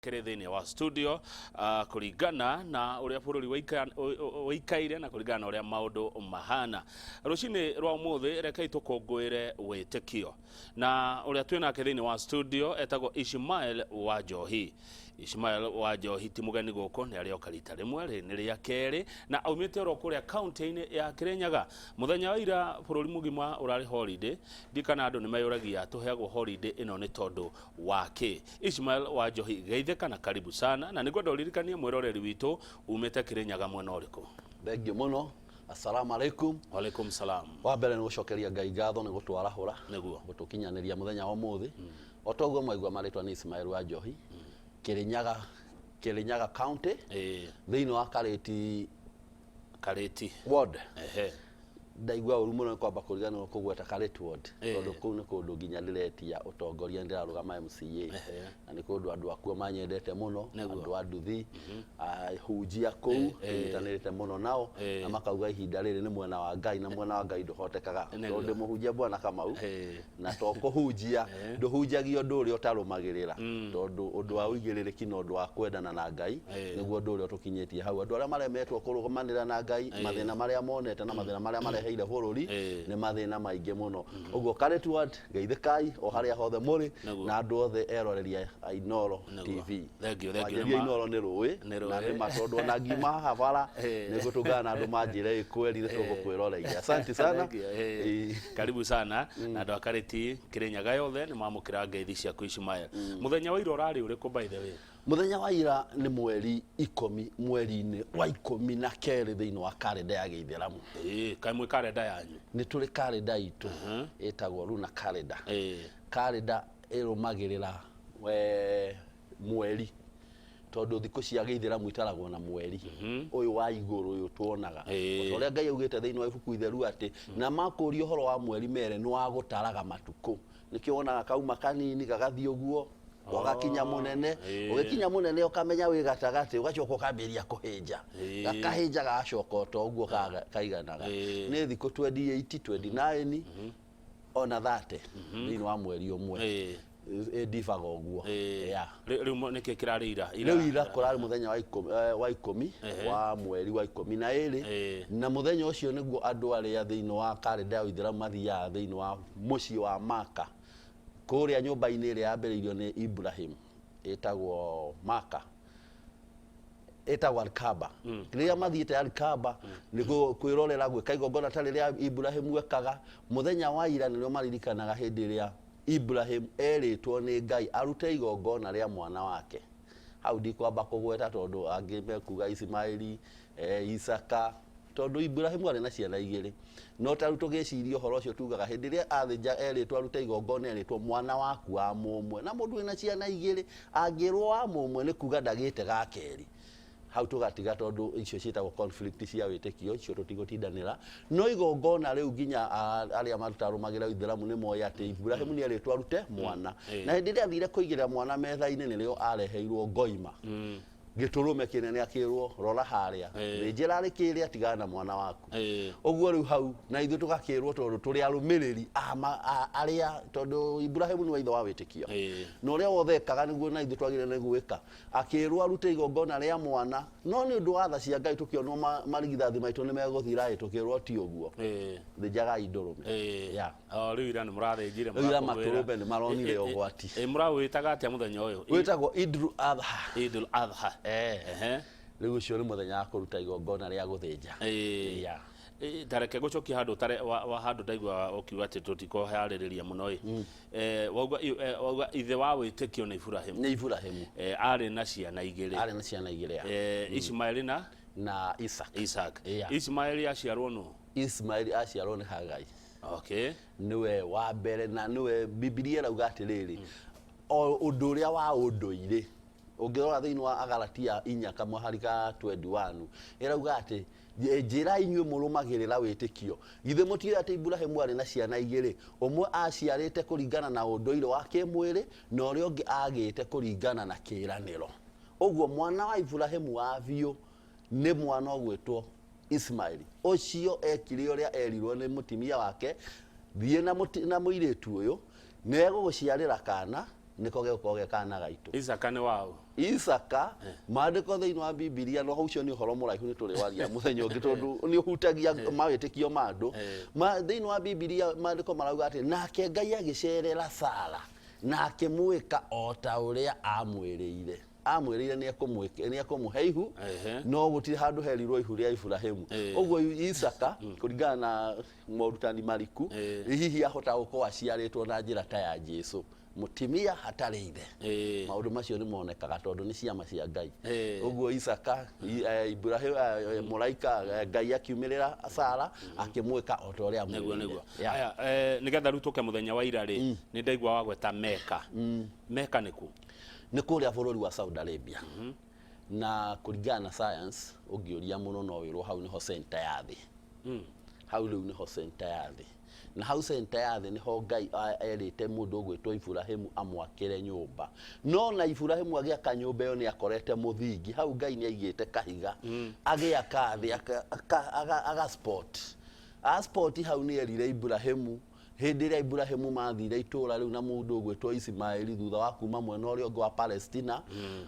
Kĩrĩ thĩinĩ wa studio kũringana na ũrĩa bũrũri ũikaire na kũringana na ũrĩa maũndũ mahana. Rũcinĩ rwa ũmũthĩ rekei tũkũngũĩre wĩtĩkio na ũrĩa twĩ nake thĩinĩ wa studio etagwo Ishmael wa Njohi. Ishmael wa Njohi ti mũgeni gũkũ, nĩ arĩoka rita rĩmwe, rĩrĩ nĩ rĩa kerĩ, na aumĩte oro kũrĩa kaunti-inĩ ya Kĩrĩnyaga. Mũthenya wa ira bũrũri mũgima ũrarĩ holiday, ndikana andũ nĩ meyũragia tũheagwo holiday ĩno nĩ tondũ wa kĩ. Ishmael wa Njohi, geithĩka na karibu sana, na nĩngwenda ũririkanie mwĩroreri witũ umĩte Kĩrĩnyaga mwena ũrĩkũ. Thengiũ mũno. Assalamu alaikum. Walaikum salam. Wa mbere nĩ gũcokeria Ngai ngatho nĩ gũtwarahũra Nĩguo. Gũtũkinyanĩria mũthenya wa ũmũthĩ. O ta ũguo mwaigua marĩtwa nĩ Ismael wa Njohi, Kĩrĩnyaga, Kĩrĩnyaga County, thĩinĩ wa Karĩti Karĩti Ward. Ehe. Ndaigua ũru mũno nĩ kwamba kũriganĩrwo kũgweta Karĩti Ward, tondũ kũu nĩ kũndũ nginya ndĩretia ũtongoria, ndĩrarũgama MCA, na nĩ kũndũ andũ akuo manyendete mũno, andũ a nduthi, ahunjia kũu, tũnyitanĩrĩte mũno nao, na makauga ihinda rĩrĩ nĩ mwena wa Ngai, na mwena wa Ngai ndũhotekaga. Tondũ ndĩ mũhunjia Bwana Kamau, na to kũhunjia, ndũhunjagia ũndũ ũrĩa ũtarũmagĩrĩra, tondũ ũndũ wa ũigĩrĩrĩki na ũndũ wa kwendana na Ngai nĩguo ũndũ ũrĩa ũtũkinyĩtie hau. Andũ arĩa maremetwo kũrũmanĩrĩra na Ngai, mathĩna marĩa monete na mathĩna marĩa mareheire bũrũri nĩ mathĩna maingĩ mũno. Ũguo Karĩti Ward, geithĩkai o harĩa hothe mũrĩ, na andũ othe eroreri a Inooro TV. Thengiũ, thengiũ. Wanjĩria Inooro nĩ rũĩ, Nĩ rũĩ. Na nĩ ma tondũ ona ngiuma haha bara nĩ ngũtũngana na andũ manjĩre ĩ kweri nĩ tũgũkwĩroreire. Asante sana. Thengiũ, eh. Karibu sana na andũ a Karĩti Kĩrĩnyaga yothe nĩ mamũkĩra ngeithi ciaku Ishmael. Mũthenya wa ira ũrarĩ ũrĩkũ by the way? Mũthenya wa ira nĩ mweri 10 mweri-inĩ wa 12 thĩinĩ wa karenda ya Gĩithĩramu. Ĩĩ, kaĩ mwĩ karenda yanyu? Nĩ tũrĩ karenda itũ ĩtagwo Luna calendar. Karenda ĩrũmagĩrĩra mweri tondũ thikũ cia Gĩithĩramu itaragwo na mweri ũyũ wa igũrũ ũyũ tuonaga. O ta ũrĩa Ngai augĩte thĩinĩ wa ibuku itheru atĩ na makũria ũhoro wa mweri mere nĩ wa gũtaraga matukũ. Nĩkĩo wonaga kauma kanini gagathiĩ ũguo ũgakinya mũnene, ũgĩkinya mũnene ũkamenya wĩ gatagatĩ, ũgacoka ũkambĩrĩria kũhĩnja, gakahĩnja gagacoka o ta ũguo kaiganaga. Nĩ thikũ 28, 29 ona 30 thĩinĩ wa mweri ũmwe. Ĩndibaga ũguo. Yeah. Rĩu nĩkĩ kĩrarĩ ira? Rĩu ira kũrarĩ mũthenya wa wa 10 wa mweri wa 12, na mũthenya ũcio nĩguo andũ arĩa thĩinĩ wa karenda ya Ũithĩramu mathiaga thĩinĩ wa mũciĩ wa Maka, kũrĩa nyũmba-inĩ ĩrĩa yambĩrĩirio nĩ Ibrahim ĩtagwo Maka, ĩtagwo Alkaba. Rĩrĩa mathiĩte Alkaba nĩ kwĩrorera gwĩka igongona ta rĩrĩa Ibrahim ekaga, mũthenya wa ira nĩrĩo maririkanaga hĩndĩ ĩrĩa Ibrahim erĩtwo nĩ Ngai arute igongona rĩa mwana wake. Hau ndikwamba kũgweta tondũ angĩ mekuga Ismaili, Isaka, tondũ Ibrahimu arĩ na ciana igĩrĩ. No ta rĩu tũgĩciria ũhoro ũcio tugaga hĩndĩ ĩrĩa athĩnja erĩtwo arute igongona erĩtwo mwana waku wa mũmwe. Na mũndũ wĩna ciana igĩrĩ angĩrwo wa mũmwe nĩ kuga ndagĩte ga kerĩ. Hau tũgatiga tondũ icio ciĩtagwo conflict cia wĩtĩkio, icio tũtigũtindanĩra. No igongona rĩu nginya arĩa matarũmagĩrĩra ũithĩramu nĩ moĩ atĩ Ibrahimu nĩ erĩtwo arute mwana. Na hĩndĩ ĩrĩa athire kũigĩrĩra mwana metha-inĩ nĩrĩo areheirwo ngoima. Gĩtũrũme kĩnene akĩrwo rora harĩa, thĩnjĩra arĩ kĩrĩa tigana na mwana waku. Ũguo rĩu hau na ithuĩ tũgakĩrwo tondũ tũrĩ arũmĩrĩri a arĩa, tondũ Ibrahimu nĩwe ithe wa wĩtĩkio. Na ũrĩa wothe ekaga nĩguo na ithuĩ twagĩrĩirwo nĩ gwĩka. Akĩĩrwo arute igongona rĩa mwana, no nĩ ũndũ wa tha cia Ngai tũkĩonwo marigithathi maitũ nĩ megũthira ĩ, tũkĩĩrwo ti ũguo. Thĩnjagai ndũrũme. Yeah. O, rĩu ira nĩ mũrathĩnjire, Rĩu ira mũrakũngũĩra. matũrũme nĩ maronire ũgwati. Mũrawĩtaga atĩa mũthenya ũyũ? Wĩtagwo Idul Adha. Idul Adha. Rĩu ũcio nĩ mũthenya wa kũruta igongona rĩa gũthĩnja. Yeah. Ta reke ngũcokie handũ ũtare, wa, wa handũ ndaigua ũkiuga atĩ tũtikũharĩrĩria mũno ĩ. Wauga ithe wa wĩtĩkio nĩ Iburahĩmu. Nĩ Iburahĩmu. Arĩ na ciana igĩrĩ. Arĩ na ciana igĩrĩ, ya. Ismaeli na? Na Isaac. Isaac. Yeah. Ismaeli aciarwo nũ? Ismaeli aciarwo nĩ Hagai. Okay. Nĩwe wa mbere na nĩwe Bibilia ĩrauga atĩrĩrĩ, o ũndũ ũrĩa wa ũndũire, ũngĩrora thĩinĩ wa Agalatia inya kamũhari ka 21, ĩrauga atĩ Njĩrai inyuĩ mũrũmagĩrĩra wĩtĩkio, githĩ mũtiũĩ atĩ Iburahimu aarĩ na ciana igĩrĩ, ũmwe aaciarĩte kũringana na ũndũire wa kĩĩmwĩrĩ, na ũrĩa ũngĩ aagĩĩte kũringana na kĩĩranĩro? Ũguo, mwana wa Iburahimu wa biũ nĩ mwana ũgwĩtwo Ismaeli. Ũcio eekire ũrĩa eerirũo nĩ mũtumia wake, Thiĩ na mũirĩtu ũyũ, nĩ egũgũciarĩra kaana. Nĩko gegũkorwo ge kana gaitũ. Isaka nĩ waũ? Isaka, maandĩko thĩinĩ wa Bibilia, no ũcio nĩ ũhoro mũraihu, nĩ tũrĩwaria mũthenya ũngĩ tondũ nĩ ũhutagia mawĩtĩkio ma andũ. Thĩinĩ wa Bibilia maandĩko marauga atĩ nake Ngai agĩcerera Sara na akĩmwĩka o ta ũrĩa amwĩrĩire. Amwĩrĩire nĩ ekũmũhe ihu, no gũtirĩ handũ herirwo ihu rĩa Iburahĩmu. Ũguo Isaka, kũringana na morutani mariku, hihi ahota gũkorwo aciarĩtwo na njĩra ta ya Jesu, mũtimia hatarĩ ithe. Maũndũ macio nĩ monekaga tondũ nĩ ciama cia Ngai. Ũguo Isaka, Ibrahim, mũraika, Ngai akiumĩrĩra Sara akĩmwĩka o ta ũrĩa Nĩguo. amwĩrĩire. Nĩguo. Yeah. Aya, nĩgetha rĩu tũke mũthenya wa ira rĩ, nĩ ndaigua wagweta Meka. Meka nĩ kũ? Nĩ kũrĩa bũrũri wa Saudi Arabia, na kũringana na science, ũngĩũria mũno no wĩrwo hau nĩho center ya thĩ. Hau rĩu nĩho center ya thĩ, na hau center ya thĩ nĩho Ngai erĩte mũndũ ũgwĩtwo Iburahĩmu amwakĩre nyũmba. No na Iburahĩmu agĩaka nyũmba ĩyo nĩ akorete mũthingi hau. Ngai nĩ aigĩte kahiga, agĩaka thĩ aga spot a spot hau. Nĩ erire Iburahĩmu hĩndĩ ĩrĩa Iburahĩmu mathire itũũra rĩu na mũndũ ũgwĩtwo Isimaeli, thutha wa kuma mwena ũrĩa ũngĩ wa Palestina,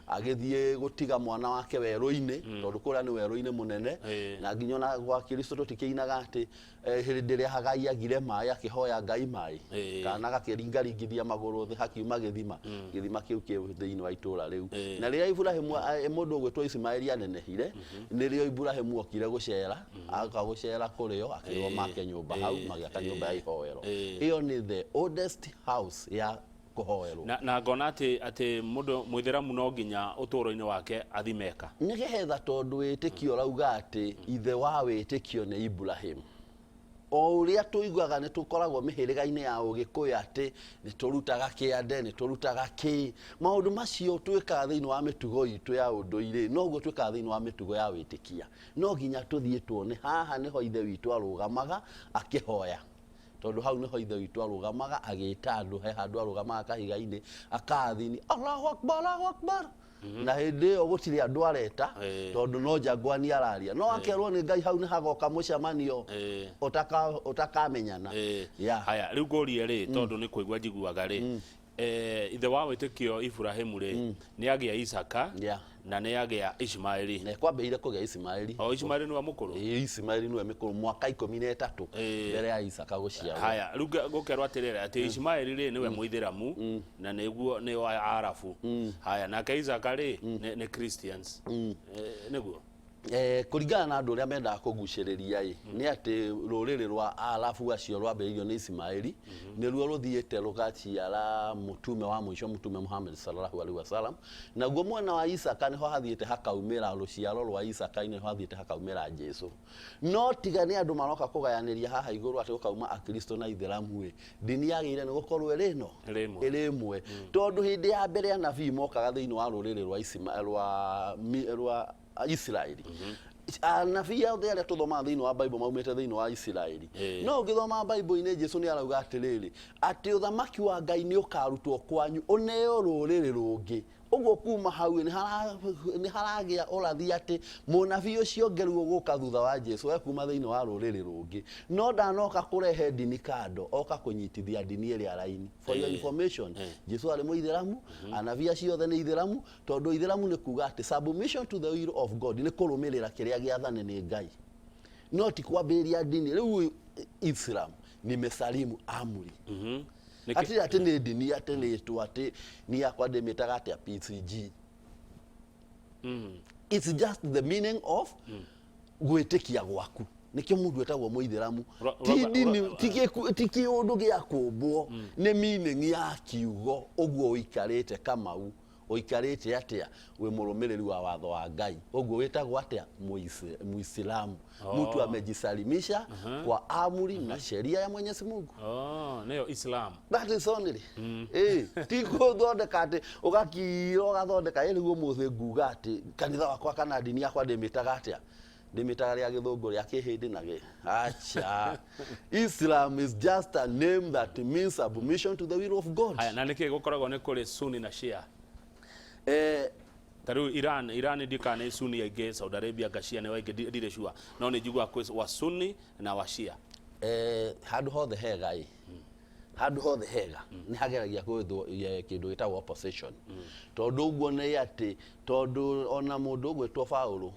agĩthiĩ gũtiga mwana wake werũ-inĩ, tondũ kũrĩa nĩ werũ-inĩ mũnene. Na nginya ona gwa Kristo tũtikĩinaga atĩ hĩndĩ ĩrĩa Hagai agire maĩ, akĩhoya Ngai maĩ, kana agakĩringaringithia magũrũ thĩ, hakiuma gĩthima. Gĩthima kĩu kĩ thĩinĩ wa itũũra rĩu. Na rĩrĩa Iburahĩmu, mũndũ ũgwĩtwo Isimaeli anenehire, nĩrĩo Iburahĩmu okire gũcera, agoka gũcera kũrĩo, akĩrwo make nyũmba hau. Magĩaka nyũmba ya ihoero. Ĩyo nĩ the oldest house ya kũhoerwo. Na ngona atĩ mũndũ mũithĩramu no nginya ũtũũro-inĩ wake athi Meka. Nĩgetha, tondũ wĩtĩkio ũrauga atĩ ithe wa wĩtĩkio nĩ Ibrahim. O ũrĩa tũiguaga nĩ tũkoragwo mĩhĩrĩga-inĩ ya Ũgĩkũyũ atĩ nĩ tũrutaga kĩande, nĩ tũrutaga kĩ, maũndũ macio twĩkaga thĩinĩ wa mĩtugo itũ ya ũndũire, noguo twĩkaga thĩinĩ wa mĩtugo ya wĩtĩkia. No nginya tũthiĩ tuone haha nĩho ithe witũ arũgamaga akĩhoya, tondũ hau nĩho ithe witũ arũgamaga agĩta andũ. He handũ arũgamaga kahiga-inĩ akathini "Allahu Akbar, Allahu Akbar", na hĩndĩ ĩyo gũtirĩ andũ areta, tondũ no njangwani araria, no akerwo nĩ Ngai hau nĩ hagoka mũcemanio ũtakamenyana. Yeah. Haya, rĩu ngũrie rĩ, tondũ nĩ kũigua njiguaga rĩ, ithe wa wĩtĩkio Iburahĩmu rĩ, nĩ agĩa Isaka na nĩ agĩa Ismaeli. Na kwambĩrĩire kũgĩa Ismaeli. O Ismaeli nĩwe mũkũrũ? Ĩĩ, Ismaeli nĩwe mĩkũrũ mwaka 13 mbere ya Isaka gũciarwo. Haya, rĩu gũkerwo atĩrĩrĩ, atĩ Ismaeli rĩ, nĩwe mũithĩramu na nĩguo nĩo Arabu. Haya, nake Isaka rĩ, nĩ Christians. Nĩguo? Kũringana na andũ ũrĩa mendaga kũgucĩrĩria ĩ, nĩ atĩ rũrĩrĩ rwa Arabu acio rwambĩrĩirio nĩ Ismaeli, nĩruo rũthiĩte rũgaciara mũtume wa mũico, Mũtume Muhammad sallallahu alaihi wasallam. Naguo mwena wa Isaka nĩho hathiĩte hakaumĩra rũciaro rwa Isaka-inĩ, nĩho hathiĩte hakaumĩra Jesu. No tiga nĩ andũ maroka kũgayanĩria haha igũrũ atĩ gũkauma Akristo na Ithĩramu ĩ, ndini yagĩrĩire nĩ gũkorwo ĩrĩ ĩno Ĩrĩ ĩmwe. ĩrĩ ĩmwe, tondũ hĩndĩ ya mbere anabii mokaga thĩinĩ wa rũrĩrĩ rwa rwa Isiraeli. Anabii othe arĩa tũthomaga thĩinĩ wa Bible maumĩte thĩinĩ wa Isiraeli. No ũngĩthoma Bible-inĩ, Jesu nĩ arauga atĩrĩrĩ, atĩ ũthamaki wa Ngai nĩ ũkarutwo kwanyu ũneo rũrĩrĩ rũngĩ. Ũguo kuma hau nĩ haragĩa ũrathi atĩ mũnabii ũcio ũngĩ rĩu ũgũka thutha wa Jesu ekuma thĩinĩ wa rũrĩrĩ rũngĩ, no ndanoka kũrehe ndini kando, oka kũnyitithia ndini ĩrĩa raini. For your information, Jesu arĩ mũithĩramu, anabii acio othe nĩ ithĩramu, tondũ ithĩramu nĩ kuga atĩ submission to the will of God, nĩ kũrũmĩrĩra kĩrĩa gĩathane nĩ Ngai, no ti kwambĩrĩria ndini. Rĩu Islam nimesalimu amri. Hatirĩ atĩ nĩ ndini atĩ nĩtwo atĩ niĩ yakwa ndĩmĩtaga atĩa PCG. It's just the meaning of gwĩtĩkia gwaku, nĩkĩo mũndũ etagwo mũithĩramu. Ti ndini, ti kĩũndũ gĩa kũmbwo, nĩ meaning ya kiugo. Ũguo ũikarĩte Kamau, ũikarĩte atĩa? Wĩ mũrũmĩrĩri wa watho wa Ngai, ũguo wĩtagwo atĩa? Muislamu. Mtu amejisalimisha kwa amri na sheria ya Mwenyezi Mungu. Oh, nĩyo Islam. That is only. Ti gũthondeka atĩ ũgakira ũgathondeka ĩ. Rĩu ũmũthĩ nguga atĩ kanitha wakwa kana ndini yakwa ndĩmĩtaga atĩa? Ndĩmĩtaga rĩa gĩthũngũ, rĩa kĩhĩndĩ na gĩ acha. Islam is just a name that means submission to the will of God. Haya, na nĩkĩ gũkoragwo nĩ kũrĩ Sunni na Shia? Ta rĩu Iran ndikana nĩ Sunni aingĩ, Saudi Arabia nga Shia nĩ aingĩ, ndirĩ sure, no nĩ njiguaga kwĩ wa Sunni na wa Shia. Handũ hothe hega ĩ, Handũ hothe hega nĩ hageragia gwethwo kĩndũ gĩtagwo opposition, tondũ ũguo nĩ atĩ tondũ ona mũndũ ũgwĩtwo Paũlũ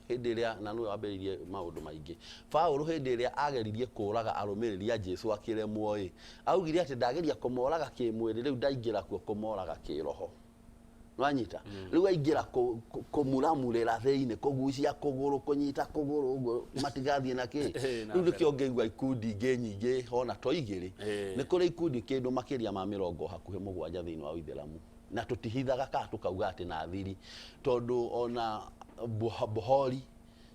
hĩndĩ ĩrĩa, na nĩwe wambĩrĩirie maũndũ maingĩ, Paũlũ hĩndĩ ĩrĩa ageririe kũraga arũmĩrĩri a Jesu akĩremwo ĩ, augire atĩ ndageria kũmoraga kĩmwĩrĩ, rĩu ndaingĩra kuo kũmoraga kĩroho. Nwanyita rĩu aingĩra kũmuramurĩra thĩinĩ, kũgucia kũgũrũ, kũnyita kũgũrũ ũguo matigathiĩ na kĩ. Na Rĩu mbere. Nĩkĩo ngĩigua ikundi ingĩ nyingĩ ona to igĩrĩ. Nĩ kũrĩ ikundi kĩndũ makĩria ma 77 thĩinĩ wa ũithĩramu, na tũtihithaga kana tũkauga atĩ na thiri, tondũ ona bohori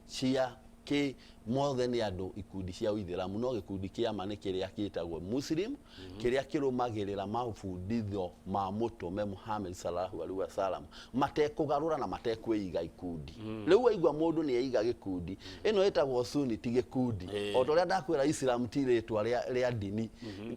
cia kĩ mothe nĩ andũ ikundi cia ũithĩramu, no gĩkundi kĩa ma nĩ kĩrĩa gĩtagwo Muslim, kĩrĩa kĩrũmagĩrĩra mabundithio ma mũtũme Muhammad sallallahu alaihi wasallam matekũgarũra na matekwĩiga ikundi. Rĩu waigua mũndũ nĩ eiga gĩkundi, ĩno ĩtagwo Sunni ti gĩkundi. O ta ũrĩa ndakwĩra, Islam ti rĩtwa rĩa ndini.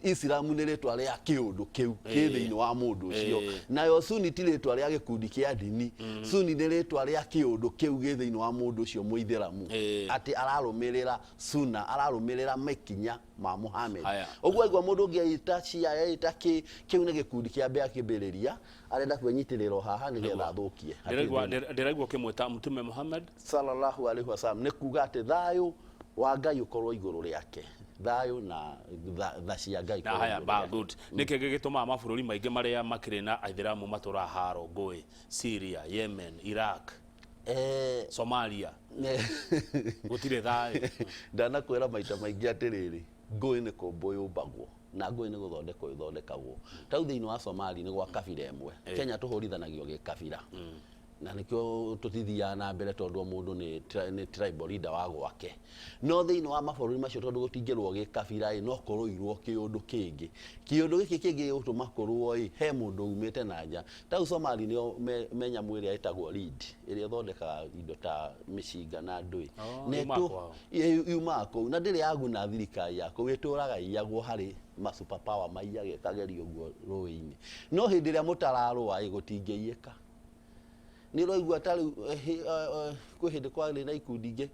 Islam nĩ rĩtwa rĩa kĩũndũ kĩu kĩ thĩinĩ wa mũndũ ũcio. Nayo Sunni ti rĩtwa rĩa gĩkundi kĩa ndini. Sunni nĩ rĩtwa rĩa kĩũndũ kĩu gĩ thĩinĩ wa mũndũ ũcio mũithĩramu, atĩ ararũmĩrĩra sunna, ararũmĩrĩra makinya ma Muhammad. Haya. Ũguo aigua mũndũ ũngĩ eita Shia, eita kĩ, kĩu nĩ gĩkundi kĩa mbere akĩambĩrĩria, arenda kwĩnyitĩrĩra o haha nĩgetha athũkie. Ndĩraigua ndĩraigua ũkĩmwĩta Mtume Muhammad sallallahu alaihi wasallam, nĩ kuga atĩ thayũ wa Ngai ũkorwo igũrũ rĩake, thayũ na tha cia Ngai Na ikorwo haya igũrũ ba rĩake. Good. Nĩkĩ gĩgĩtũmaga mabũrũri maingĩ marĩa makĩrĩ na aithĩramu matũraga haro, ngũĩ, Syria, Yemen, Iraq, Somalia, gũtirĩ thayũ? Ndanakwĩra maita maingĩ atĩrĩrĩ, ngũĩ nĩ kũmbwo yũmbagwo na ngũĩ nĩ gũthondekwo ĩthondekagwo. Tau thĩinĩ wa Somali nĩ gwa kabira ĩmwe. Kenya tũhũrithanagio gĩkabira na nĩkĩo tũtithiaga na mbere, tondũ o mũndũ nĩ tribal leader wa gwake. No thĩinĩ wa mabũrũri macio, tondũ gũtingĩrwo gĩkabira ĩ, no kũrũirwo kĩũndũ kĩngĩ. Kĩũndũ gĩkĩ kĩngĩ gĩgũtũma kũrũo ĩ, he mũndũ umĩte na nja. Tau Somali nĩo me nyamũ ĩrĩa ĩtagwo lead, ĩrĩa ĩthondekaga indo ta mĩcinga na ndũĩ. Oh, Na yumaga kwao. Yumaga kũu na ndĩrĩ yaguna thirikari ya kũu, ĩtũraga iyagwo harĩ ma super power, maiyaga ĩkagerio ũguo rũĩ-inĩ. No hĩndĩ ĩrĩa mũtararũa ĩ, gũtingĩiyĩka. Nĩ ũraigua ta rĩu kwĩ hĩndĩ kwarĩ na ikundi ingĩ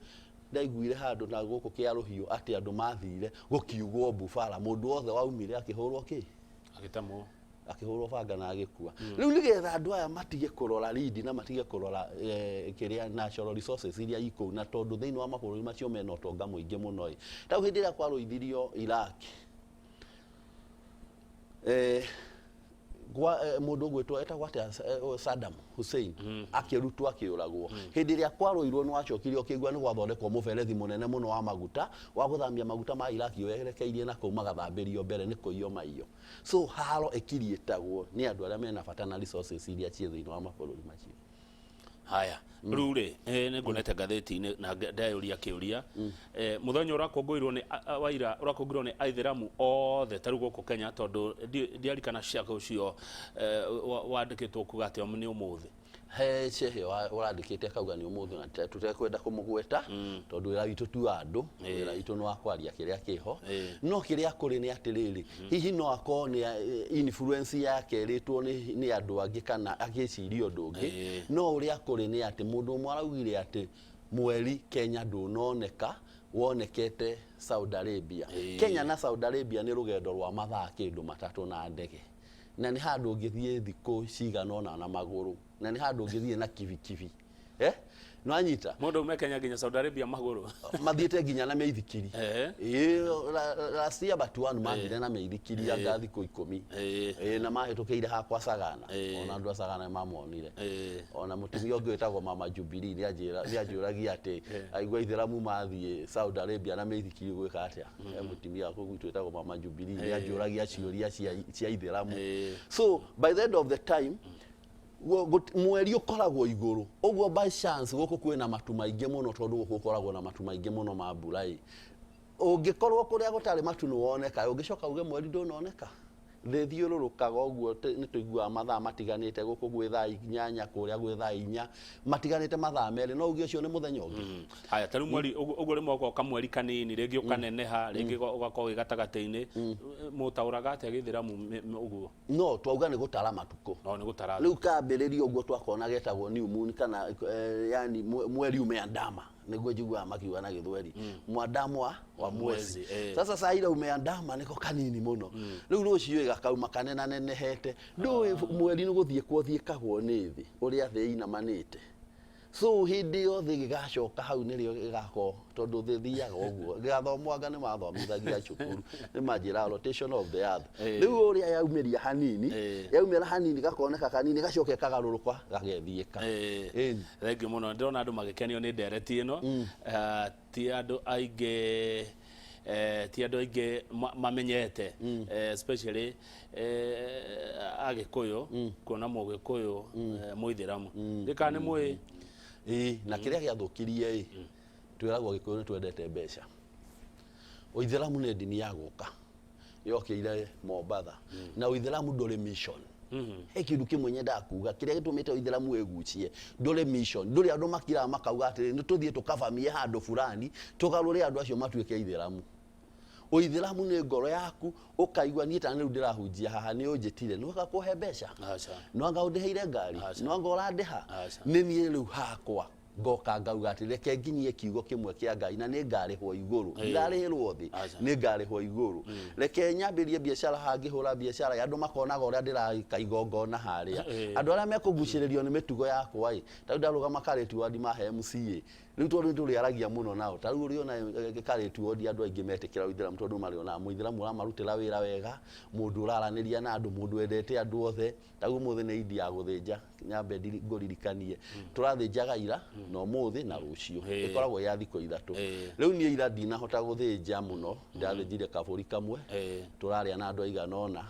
ndaiguire handũ na gũkũ kĩa rũhiũ atĩ andũ mathire gũkiugwo mbu bara, mũndũ wothe waumire akĩhũrwo kĩ? Agĩtemwo. Akĩhũrwo banga na agĩkua. Rĩu nĩgetha andũ aya matige kũrora lead na matige kũrora kĩrĩa natural resources iria ikũu, na tondũ thĩinĩ wa mabũrũri macio mena ũtonga mũingĩ mũno ĩ. Tau hĩndĩ ĩrĩa kwarũithirio Iraq, gwa mũndũ ũgwĩtwo etagwo atĩa, Saddam Hussein akĩrutwo akĩũragwo. Hĩndĩ ĩrĩa kwarũirwo nĩ wacokire ũkĩigua nĩ gwathondekwo mũberethi mũnene mũno wa maguta wa gũthamia maguta ma Iraq werekeirie na kũu, magathambĩrio mbere nĩ kũiywo maiyo. So haro ĩkiriĩtagwo nĩ andũ arĩa mena bata na resources iria ciĩ thĩinĩ wa mabũrũri macio. Haya, rĩu rĩ, nĩ nguonete ngathĩti-inĩ na ndeyũria kĩũria, mũthenya ũrakũngũĩrwo nĩ waira ũrakũngũĩrwo nĩ aithĩramu othe ta rĩu gũkũ Kenya, tondũ ndiarikana ciake ũcio wandĩkĩtwo kuga atĩ nĩ ũmũthĩ. He cehe ũrandĩkĩte akauga nĩ ũmũthĩ, na tũtekwenda kũmũgweta tondũ wĩra witũ tu wa andũ, wĩra witũ nĩ wa kwaria kĩrĩa kĩho. No kĩrĩa kũrĩ nĩ atĩrĩrĩ, hihi no akorwo nĩ influence yake ĩrĩtwo nĩ andũ angĩ kana agĩciria ũndũ ũngĩ. No ũrĩa kũrĩ nĩ atĩ mũndũ ũmwe araugire atĩ mweri Kenya ndũnoneka, wonekete Saudi Arabia. Kenya na Saudi Arabia nĩ rũgendo rwa mathaa kĩndũ 3 na ndege, na nĩ handũ ũngĩthiĩ thikũ cigana ũna na magũrũ, na nĩ handũ ũngĩthiĩ na kibikibi, nwanyita? Mũndũ ume Kenya nginya Saudi Arabia magũrũ? Mathiĩte nginya na mĩithikiri. Ĩĩ, last year but one mathire na mĩithikiri anga thikũ 10. Ĩĩ, na mahĩtũkĩire hakwa Sagana. Ona andũ a Sagana nĩmamonire. Ona mũtumia ũngĩ wĩtagwo Mama Jubilee nĩ anjũragia atĩ aigua ithĩramu mathiĩ Saudi Arabia na mĩithikiri gwĩka atĩa. He mũtumia wa kũu gwitũ wĩtagwo Mama Jubilee nĩ anjũragia ciũria cia ithĩramu. So by the end of the time mweri ũkoragwo igũrũ ũguo, by chance gũkũ kwĩna matu maingĩ mũno, tondũ gũkũ gũkoragwo na matu maingĩ mũno ma mbura ĩ, ũngĩkorwo kũrĩa gũtarĩ matu nĩ woneka, ũngĩcoka uge mweri ndũnoneka. Thĩ thiũrũrũkaga ũguo, nĩ tũiguaga mathaa matiganĩte, gũkũ gwĩ thaa 8, kũrĩa gwĩ thaa 4, matiganĩte mathaa 2, no uge ũcio nĩ mũthenya ũngĩ. Haya, ta rĩu mweri ũguo rĩmwe ũgoka mweri kanini, rĩngĩ ũkaneneha, rĩngĩ ũgakorwo wĩ gatagatĩ-inĩ. Mũtaũraga atĩa gĩthĩramu ũguo? No twauga nĩ gũtara matukũ. No nĩ gũtara. Rĩu kambĩrĩria ũguo twakona getagwo new moon kana yani mweri umeandama. Nĩguo njiguaga makiuga na Gĩthweri, mwandamo wa mwezi. Mwezi, eh. Sasa saa ile umeandama nĩko kanini mũno. Rĩu rũciũ gakauma kanenanenehete. Ndũĩ mweri nĩ gũthiĩ kwothiĩkagwo nĩ thĩ ũrĩa thĩ ĩinamanĩte. So hĩndĩ yothe gĩgacoka hau nĩrĩo gĩgakorwo, tondũ thĩ thiaga ũguo. Gĩgathomwo anga nĩ mathomithagia cukuru, nĩ manjĩra rotation of the earth. Rĩu ũrĩa yaumĩria hanini, yaumĩra hanini gakoneka kanini, gacoke kagarũrũka gagethiĩka. Thengiũ mũno. Ndĩrona andũ magĩkenio nĩ ndereti ĩno. Ti andũ aingĩ, ti andũ aingĩ mamenyete, especially Agĩkũyũ, kuona Mũgĩkũyũ Mũithĩramu gĩka nĩ mũĩ. Ĩĩ, na kĩrĩa gĩathũkirie ĩ, twĩragwo Gĩkũyũ nĩ twendete mbeca. Ũithĩramu nĩ ndini ya gũka yokĩire Mombatha, na ũithĩramu ndũrĩ mission. He kĩndũ kĩmwe nyendaga kuga, kĩrĩa gĩtũmĩte ũithĩramu wĩgucie, ndũrĩ mission. Ndũrĩ andũ makiraga makauga atĩrĩ, nĩ tũthiĩ tũkabamie handũ fulani, tũgarũre andũ acio matuĩke aithĩramu. Ũithĩramu nĩ ngoro yaku, ũkaigua niĩ ta rĩu ndĩrahunjia haha, nĩ ũnjĩtire, nĩ waka kũhe mbeca, no anga ũndĩhĩire ngari, no anga ũrandĩha, nĩ niĩ rĩu hakwa ngoka ngauga atĩ reke nginyie kiugo kĩmwe kĩa Ngai na nĩ ngarĩhwo igũrũ, ndirarĩhĩrwo thĩ, nĩ ngarĩhwo igũrũ. Reke nyambĩrie biacara haha, ngĩhũra biacara, andũ makonaga ũrĩa ndĩraka igongona harĩa. Andũ arĩa mekũgucĩrĩrio nĩ mĩtugo yakwa ĩ, ta rĩu ndarũgama Karĩtu ward mahe MCA, rĩu tondũ nĩ tũrĩaragia mũno nao, ta rĩu ũrĩona Karĩtu ward andũ aingĩ metĩkĩra ũithĩramu, tondũ marĩonaga mũithĩramu ũramarutĩra wĩra wega, mũndũ ũraranĩria na andũ, mũndũ wendete andũ othe. Ta rĩu ũmũthĩ nĩ indi ya gũthĩnja, nyambe ngũririkanie, tũrathĩnjaga ira na ũmũthĩ na rũciũ, ĩkoragwo ya thikũ 3. Rĩu niĩ ira ndinahota gũthĩnja mũno, ndathĩnjire kabũri kamwe, tũrarĩa na andũ aigana ũna.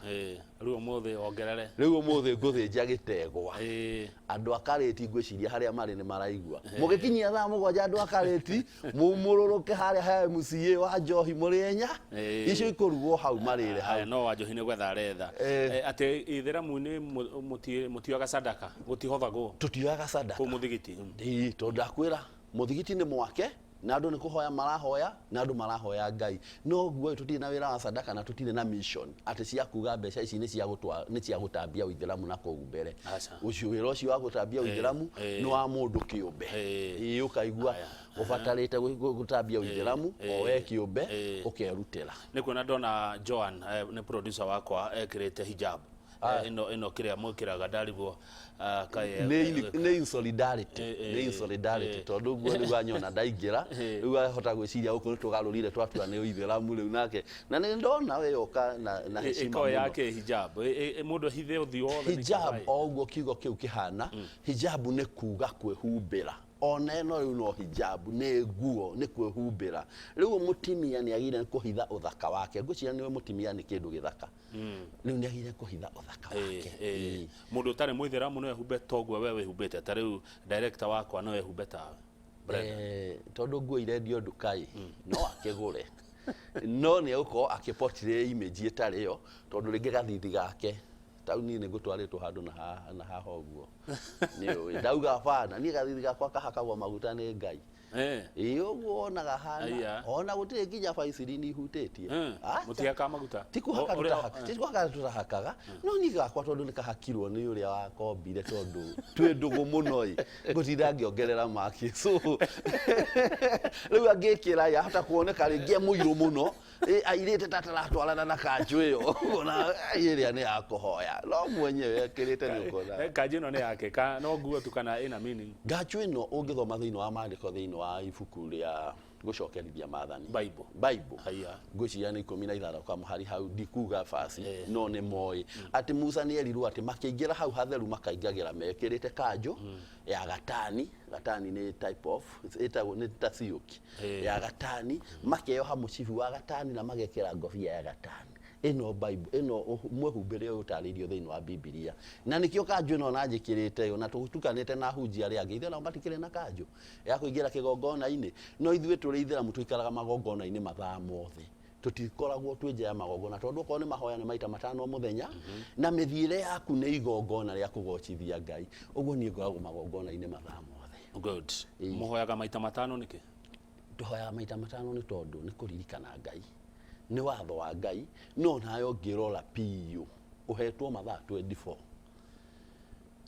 Rĩu ũmũthĩ wongerere. Rĩu ũmũthĩ ngũthĩnja gĩtegwa. Andũ a Karĩti ngwĩciria harĩa marĩ nĩ maraigua. Mũgĩkinyia thaa 7 andũ a Karĩti mumũrũrũke harĩa he MCA wa Njohi mũrĩe nya. Icio ikũrugwo hau marĩre hau. No wa Njohi nĩ gwetha aretha. Atĩ ithĩramu-inĩ mũtioyaga sadaka, gũtihothagwo. Tũtioyaga sadaka. Kũu mũthigiti. Ĩĩ, tondũ ndakwĩra mũthigiti nĩ mwake, na andũ nĩ kũhoya marahoya, na andũ marahoya Ngai. No guo tũtirĩ na wĩra wa sadaka na tũtirĩ na mission atĩ cia kuga mbeca ici nĩ cia gũtwa, nĩ cia gũtambia ũithĩramu na kũu mbere. Ũcio wĩra ũcio wa gũtambia ũithĩramu nĩ wa mũndũ kĩũmbe. Ĩĩ, ũkaigua ũbatarĩte gũtambia ũithĩramu o we kĩũmbe, ũkerutĩra. Nĩ kuona ndona Joan, nĩ producer wakwa, ekĩrĩte hijab. Ĩno kĩrĩa mwĩkĩraga ndarigwo, kaĩ Nĩ in solidarity, nĩ in solidarity, tondũ ũguo rĩu anyona ndaingĩra, rĩu ahota gwĩciria gũkũ nĩ tũgarũrire twatua nĩ ũithĩramu rĩu nake. Na nĩ ndona we yoka na heshima Ĩkoragwo mũno. yake hijab. Mũndũ ahithe ũthiũ wothe nĩ Hijab, kĩraĩ. o ũguo kiugo kĩu kĩhana, hijab nĩ kuga kwĩhumbĩra. Ona ĩno rĩu no hijab, nĩ nguo, nĩ kwĩhumbĩra. Rĩu mũtumia nĩ agĩrĩire nĩ kũhitha ũthaka wake. Ngwĩciria nĩwe mũtumia nĩ kĩndũ gĩthaka. Rĩu nĩ agĩrĩire kũhitha ũthaka wake. Mũndũ ũtarĩ mũithĩramu no ehumbe ta ũguo we wĩhumbĩte, ta rĩu director wakwa no ehumbe tawe. Tondũ nguo irendio nduka-ĩ, no akĩgũre. No nĩ egũkorwo akĩportray image ĩtarĩ yo, tondũ rĩngĩ gathithi gake, ta rĩu niĩ nĩ ngũtwarĩtwo handũ na haha na haha ũguo. Nĩ ũĩ, ndauga bana, niĩ gathithi gakwa kahakagwo maguta nĩ Ngai. Ĩĩ, ũguo wonaga hana. Ona gũtirĩ nginya baicilini ihutĩtie. Acha. Mũtihakaga maguta? Ti kũhaka tũtahaka, ti kũhaka tũtahakaga. No niĩ gakwa tondũ nĩ kahakirwo nĩ ũrĩa wakombire, tondũ twĩ ndũgũ mũno ĩ, ngũtinda ngĩongerera maki. So, rĩu angĩkĩra ĩ, ahota kuoneka rĩngĩ e mũirũ mũno, ĩ, airĩte ta taratwarana na kanjũ ĩyo. Ũkona, ĩrĩa nĩ ya kũhoya. No mwenyewe ekĩrĩte nĩ ũkona. Kanjũ ĩno nĩ yake, no nguo tu kana ĩna meaning? Kanjũ ĩno ũngĩthoma thĩinĩ wa maandĩko thĩinĩ wa ibuku rĩa gũcokerithia maathani. Bible. Bible. Haiya. Ngwĩciria nĩ 16 kamũhari hau, ndikuga basi, no nĩ moĩ. Atĩ Musa nĩ erirwo atĩ makĩingĩra hau hatheru makaingagĩra mekĩrĩte kanjũ ya gatani. Gatani nĩ type of, ĩtagwo nĩ ta silk. Ya gatani, makeoha mũcibi wa gatani na magekĩra ngobia ya gatani. Ĩno Bible, ĩno mwĩhumbĩre ũyũ ũtarĩirio thĩinĩ wa Bibilia. Na nĩkĩo kanjũ ĩno na njĩkĩrĩte yo, na tũtukanĩte na ahunjia arĩa angĩ, ithuĩ nao matikĩrĩ na kanjũ ya kũingĩra kĩgongona-inĩ. No ithuĩ tũrĩ ithĩramu tũikaraga magongona-inĩ mathaa mothe. Tũtikoragwo twĩ nja ya magongona, tondũ okorwo nĩ mahoya nĩ maita 5 mũthenya, na mĩthiĩre yaku nĩ igongona rĩa kũgocithia Ngai. Ũguo niĩ ngoragwo magongona-inĩ mathaa mothe. Good. Mũhoyaga maita 5 nĩkĩ? Tũhoyaga maita 5 nĩ tondũ nĩ kũririkana Ngai, nĩ watho wa Ngai, no nayo ngĩrora biũ ũhetwo mathaa 24.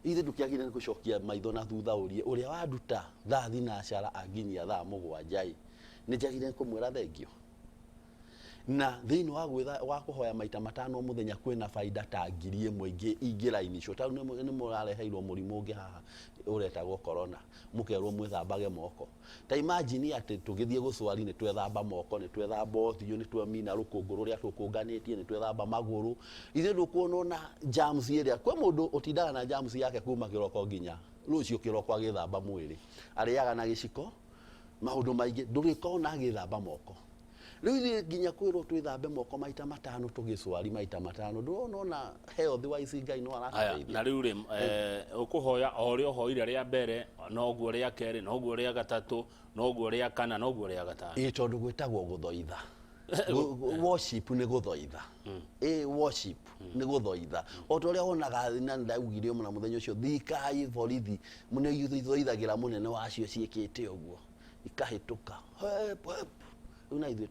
Ithe ndũkĩagĩrĩire nĩ gũcokia maitho na thutha ũrie ũrĩa wanduta thaa thinacara anginyia thaa mũgwanja ĩ, nĩ njagĩrĩire nĩ kũmwĩra thengio? Na thĩinĩ wa gwĩtha wa kũhoya maita matano o mũthenya kwĩna baida ta 1000 ingĩ ingĩrainĩcwo. Ta rĩu nĩ mũrareheirwo mũrimũ ũngĩ haha ũretagwo corona, mũkerwo mwĩthambage moko. Ta imagine atĩ tũgĩthiĩ gũcwari nĩ twethamba moko, nĩ twethamba ũthiũ, nĩ twamina rũkũngũ rũrĩa tũkũnganĩtie, nĩ twethamba magũrũ. Ithuĩ ndũkuona ona germs ĩrĩa, kwĩ mũndũ ũtindaga na germs yake kuma kĩroko nginya rũciũ kĩroko agĩthamba mwĩrĩ. Arĩaga na gĩciko, maũndũ maingĩ, ndũrĩkona agĩthamba moko. Rĩu ithuĩ nginya kwĩrwo twĩthambe moko maita matano tũgĩcwari maita matano, ndũrona ona health wise Ngai no Aya, aratũteithia. na rĩu rĩ, ũkũhoya o ũrĩa ũhoire rĩa mbere, noguo rĩa kerĩ, noguo rĩa gatatũ, noguo rĩa kana, noguo rĩa gatano. Ĩĩ, tondũ gwĩtagwo gũthoitha. Worship nĩ gũthoitha. Ĩĩ, worship nĩ gũthoitha. O ta ũrĩa wonaga na ndaugire ona mũthenya ũcio, thirikari borithi nĩ ithoithagĩra mũnene wacio ciĩkĩte ũguo, ikahĩtũka. Hep, hep. Rĩu na ithuĩ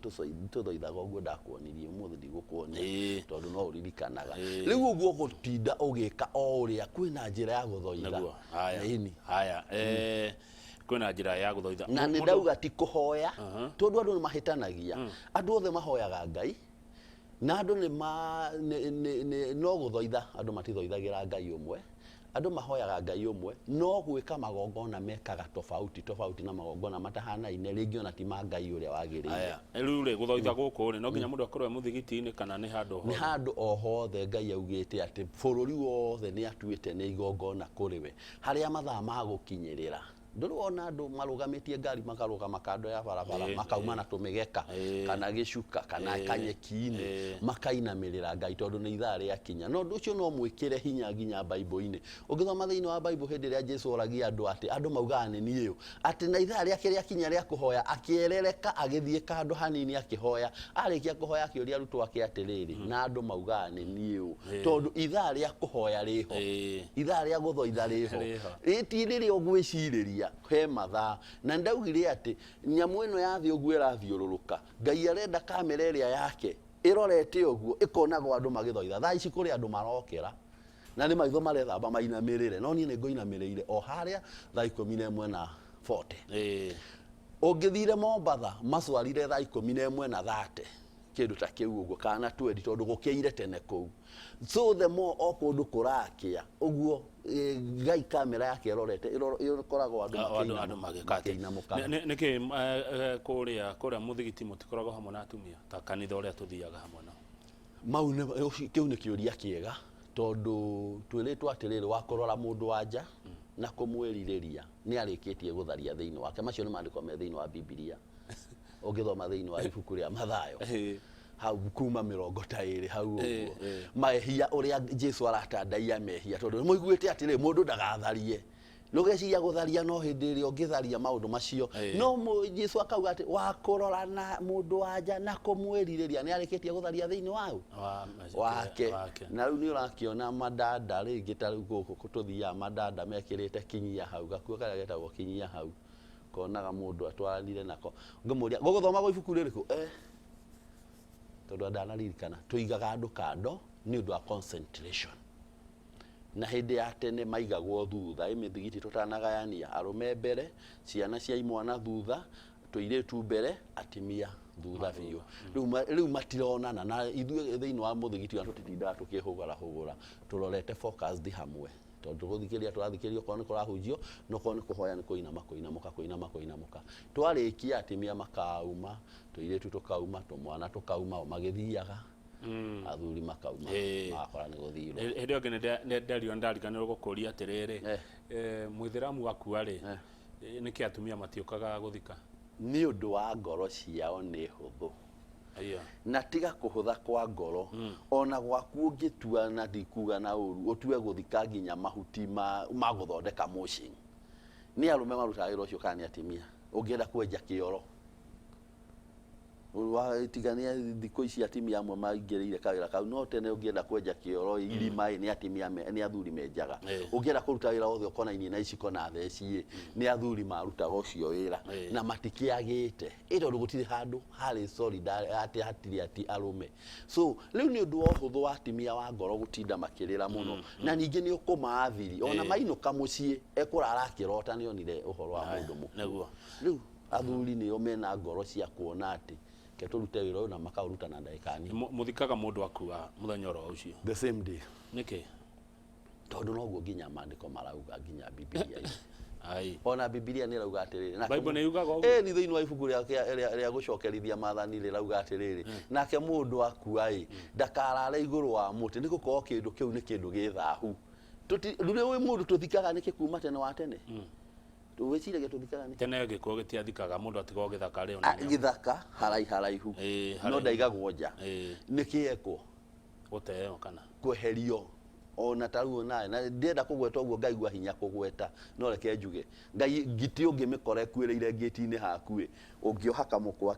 tũthoithaga ũguo ndakuonirie, ũmũthĩ ndigũkuonia tondũ no ũririkanaga. Rĩu ũguo ũgũtinda ũgĩka o ũrĩa kwĩna njĩra ya gũthoitha. Nĩguo. Haya. Ĩni. Haya. Kwĩna njĩra ya gũthoitha. Na nĩ ndauga ti kũhoya, tondũ andũ nĩ mahĩtanagia. Andũ othe mahoyaga Ngai, na andũ nĩ ma, nĩ, nĩ, nĩ, no gũthoitha, andũ matithoithagĩra Ngai ũmwe. Andũ mahoyaga Ngai ũmwe, no gwĩka magongona mekaga tofauti tofauti na magongona matahanaine, rĩngĩ ona ti ma Ngai ũrĩa wagĩrĩire. Aya, rĩu rĩ, gũthoitha gũkũ rĩ, no nginya mũndũ akorwo e mũthigiti-inĩ kana nĩ handũ Nĩ hothe? handũ o hothe Ngai augĩte atĩ bũrũri wothe nĩ atuĩte nĩ igongona kũrĩ we, harĩa mathaa ma gũkinyĩrĩra. Ndũrĩ wona andũ marũgamĩtie ngari makarũgama kando ya barabara, makauma na tũmĩgeka, kana gĩcuka, kana kanyeki-inĩ, makainamĩrĩra Ngai tondũ nĩ ithaa rĩakinya. Na ũndũ ũcio no mwĩkĩre hinya nginya Bible-inĩ. Ũngĩthoma thĩinĩ wa Bible hĩndĩ ĩrĩa Jesu oragia andũ atĩ, andũ maugaga nĩ niĩ ũ, atĩ na ithaa rĩake rĩakinya rĩa kũhoya, akĩerereka agĩthiĩ kandũ hanini akĩhoya. Arĩkia kũhoya akĩũria arutwo ake atĩrĩrĩ, na andũ maugaga nĩ niĩ ũ? Tondũ ithaa rĩa kũhoya rĩho. Ithaa rĩa gũthoitha rĩho. Rĩho. Ĩ ti rĩrĩa ũgwĩcirĩria he mathaa. Na ndaugire atĩ nyamũ ĩno ya thĩ ũguo ĩrathiũrũrũka, Ngai arenda kamera ĩrĩa yake ĩrorete ũguo ĩkonagwo andũ magĩthoitha. Thaa ici kũrĩ andũ marokĩra na nĩ maitho marethamba mainamĩrĩre, no niĩ nĩ ngũinamĩrĩire o harĩa thaa ikũmi na ĩmwe na 40. Ũngĩthire Mombatha macwarire thaa ikũmi na ĩmwe na 30, kĩndũ ta kĩu ũguo, kana na 20, tondũ gũkĩire tene kũu. So the more o kũndũ kũrakĩa ũguo, Ngai kamera yake ĩrorete, ĩkoragwo andũ Andũ magĩka atĩ. makĩinamũkaga. Nĩkĩ, kũrĩa mũthigiti mũtikoragwo hamwe na atumia ta kanitha ũrĩa tũthiaga hamwe nao? Mau nĩ, ũcio, kĩu nĩ kĩũria kĩega, tondũ twĩrĩtwo atĩrĩrĩ, wa kũrora mũndũ wa nja na kũmwĩrirĩria nĩ arĩkĩtie gũtharia thĩinĩ wake. Macio nĩ maandĩko me thĩinĩ wa Bibilia. Ũngĩthoma thĩinĩ wa ibuku rĩa Mathayo, hau kuma mĩrongo ta ĩrĩ hau ũguo. Mehia ũrĩa Jesu aratandaiya mehia, tondũ nĩ mũiguĩte atĩrĩrĩ, mũndũ ndagatharie. Ndũgeciria gũtharia no hĩndĩ ĩrĩa ũngĩtharia maũndũ macio. No Jesu akauga atĩ wa kũrora na mũndũ wa nja na kũmwĩrirĩria nĩ arĩkĩtie gũtharia thĩinĩ wa wake. Wake. Na rĩu nĩ ũrakĩona madanda rĩngĩ ta rĩu gũkũ tũthiaga madanda mekĩrĩte kinyia hau, gakuo karĩa getagwo kinyia hau, konaga mũndũ atwaranire nako. Ngĩmũria, gũgũthoma gwa ibuku rĩrĩkũ? Tondũ ndanaririkana, tũigaga andũ kando nĩ ũndũ wa concentration. Na hĩndĩ ya tene maigagwo thutha, ĩ mĩthigiti tũtanagayania, arũme mbere, ciana cia imwana thutha, tũirĩtu mbere, atimia thutha biũ. Rĩu matironana, na ithuĩ thĩinĩ wa mũthigiti ona tũtitindaga tũkĩhũgũrahũgũra, tũrorete focused hamwe. Tondũ tũgũthikĩrĩria, tũrathikĩrĩria okorwo nĩ kũrahunjio, na okorwo nĩ kũhoya nĩ kũinama, kũinamũka, kũinama, kũinamũka. Twarĩkia atimia makauma, tũirĩtu tũkauma, tũmwana tũkauma, o magĩthiaga. Athuri makauma, magakora nĩ gũthirwo. Hĩndĩ ĩyo ĩngĩ nĩ nderirwo ndariganĩrwo gũkũria atĩrĩrĩ, mũithĩramu akua rĩ, nĩkĩ atumia matiũkaga gũthika? Nĩ ũndũ wa ngoro ciao nĩ hũthũ. Na tiga kũhũtha kwa ngoro, ona gwaku ũngĩtua na ndikuga na ũru, ũtue gũthika nginya mahuti ma gũthondeka mulching. Nĩ arũme marutaga wĩra ũcio kana nĩ atumia? Ũngĩenda kwenja kĩoro, Tigania thikũ ici atimia amwe maingĩrĩire kawĩra kau, no tene ũngĩenda kwenja kĩoro irima ĩ, nĩ atimia nĩ athuri menjaga. Ũngĩenda kũruta wĩra wothe ũkonainie na iciko na theci ĩ, nĩ athuri marutaga ũcio wĩra. Na matikĩagĩte ĩ, tondũ gũtirĩ handũ harĩ solid atĩ hatirĩ ati arũme. So rĩu nĩ ũndũ wa ũhũthũ wa atimia wa ngoro gũtinda makĩrĩra mũno, na ningĩ nĩ ũkũmaathiri ona mainũka mũciĩ ekũrara akĩrota nĩ onire ũhoro wa mũndũ mũkuũ. Rĩu athuri nĩo mena ngoro cia kuona atĩ ke tũrute wĩra ũyũ na makaũruta na ndagĩka nini. Mũthikaga mũndũ akua mũthenya oro ũcio? The same day. Nĩkĩ? Tondũ noguo nginya maandĩko marauga, nginya Bibilia-inĩ. Ai. Ona Bibilia nĩ ĩrauga atĩrĩrĩ, nake Bible nĩ yugaga ũguo? Ĩni, thĩinĩ wa ibuku rĩa gũcokerithia maathani rĩrauga atĩrĩrĩ, nake mũndũ akua ĩ, ndakarare igũrũ wa mũtĩ, nĩ gũkorwo kĩndũ kĩu nĩ kĩndũ gĩ thahu. Rĩu ũyũ mũndũ tũthikaga nĩkĩ kuma tene wa tene? Wĩciragia tũthikaga nĩkĩ? Tene gĩkuũ gĩtiathikaga mũndũ atigwo gĩthaka rĩ, ona nyamũ. Gĩthaka haraiharaihu. Ĩĩ, No haraihu. ndaigagwo nja. Nĩkĩ ekwo? Gũteo kana? Kweherio. Ona ta rĩu nawe, na ndĩrenda kũgweta ũguo ngaigua hinya kũgweta, no reke njuge. Ngai ngitĩ ũngĩmĩkora ĩkuĩrĩire ngĩti-inĩ haku ĩ, ũngĩoha kamũkwa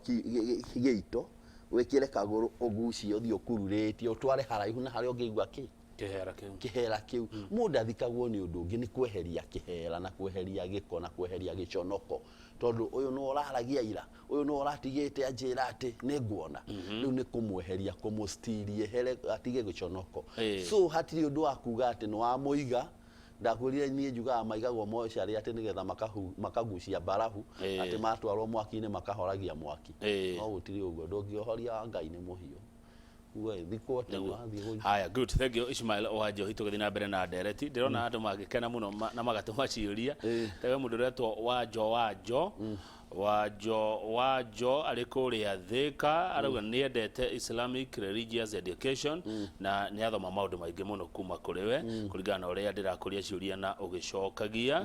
gĩito, wĩkĩre kagũrũ ũgucie ũthiĩ ũkururĩtie, ũtware haraihu na harĩa ũngĩigua kĩ? Kĩhera kĩu. Kĩhera kĩu. Mũndũ athikagwo nĩ ũndũ ũngĩ, nĩ kweheria kĩhera na kweheria gĩko na kweheria gĩconoko. Tondũ ũyũ nĩwe ũraragia ira, ũyũ nĩwe ũratigĩte anjĩra atĩ nĩ nguona. Rĩu nĩ kũmweheria, kũmũstiri ehere atige gĩconoko. So hatirĩ ũndũ wa kuga atĩ nĩ wamũiga. Ndakwĩrire niĩ njugaga maigagwo mocarĩ atĩ nĩgetha makagucia mbarabu, atĩ matwarwo mwaki-inĩ makahoragia mwaki. No gũtirĩ ũguo, ndũngĩũhoria wa Ngai nĩ mũhiũ. We, thikwo tene wathiĩ gũikara. Haya, good. Thank you Ishmael wa Njohi. Tũgĩthiĩ na mbere na ndereti, ndĩrona andũ magĩkena mũno na magatũma ciũria. Tawe mũndũ ũretwo Wanjo Wanjo Wanjo Wanjo arĩ kũrĩa Thĩka, arauga nĩ endete Islamic Religious Education na nĩ athoma maũndũ maingĩ mũno kuma kũrĩ we, kũringana na ũrĩa ndĩrakũria ciũria na ũgĩcokagia.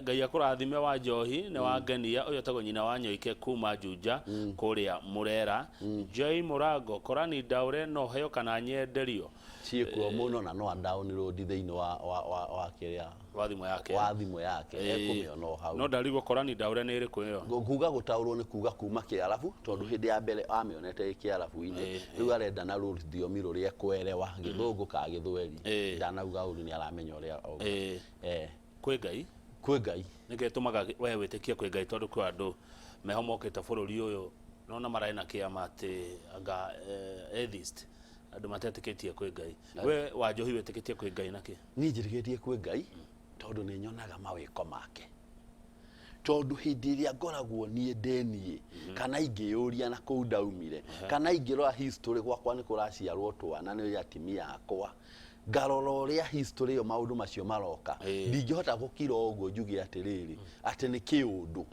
Ngai akũrathime wa Njohi, nĩ wangenia. Ũyũ etagwo nyina wa Nyoike kuma Juja kũrĩa Mũrera. Joy Mũrango, Korani ndaũre no heo kana nyenderio? Ciĩkuo mũno na no a download thĩinĩ wa kĩrĩa wa thimũ yake. Wa thimũ yake. Ekũmĩona o hau. No ndarigwo Korani ndaũre nĩ ĩrĩkũ ĩyo? Kuga gũtaũrwo nĩ kuga kuma Kĩarabu, tondũ hĩndĩ ya mbere amĩonete ĩ Kĩarabu-inĩ, rĩu arenda na rũthiomi rũrĩa ekwerewa, Gĩthũngũ kana Gĩthweri. Ndanauga ũru, nĩ aramenya ũrĩa auga. Kwĩ Ngai? Kwĩ Ngai. Nĩkĩ gĩtũmaga we wĩtĩkie kwĩ Ngai? Tondũ kwĩ andũ meho mokĩte bũrũri ũyũ nona mararĩ na kĩama atĩ anga atheist, andũ matetĩkĩtie kwĩ Ngai. We wa Njohi wĩtĩkĩtie kwĩ Ngai nakĩ? Niĩ njĩtĩkĩtie kwĩ Ngai tondũ nĩ nyonaga mawĩko make. Tondũ hĩndĩ ĩrĩa ngoragwo niĩ ndĩ niĩ, kana ingĩyũria na kũu ndaumire, kana ingĩrora history gwakwa nĩ kũraciarwo twana nĩ atimia akwa, ngarora ũrĩa history ĩyo maũndũ macio maroka, ndingĩhota gũkira ũguo njuge atĩrĩrĩ atĩ nĩ kĩũndũ.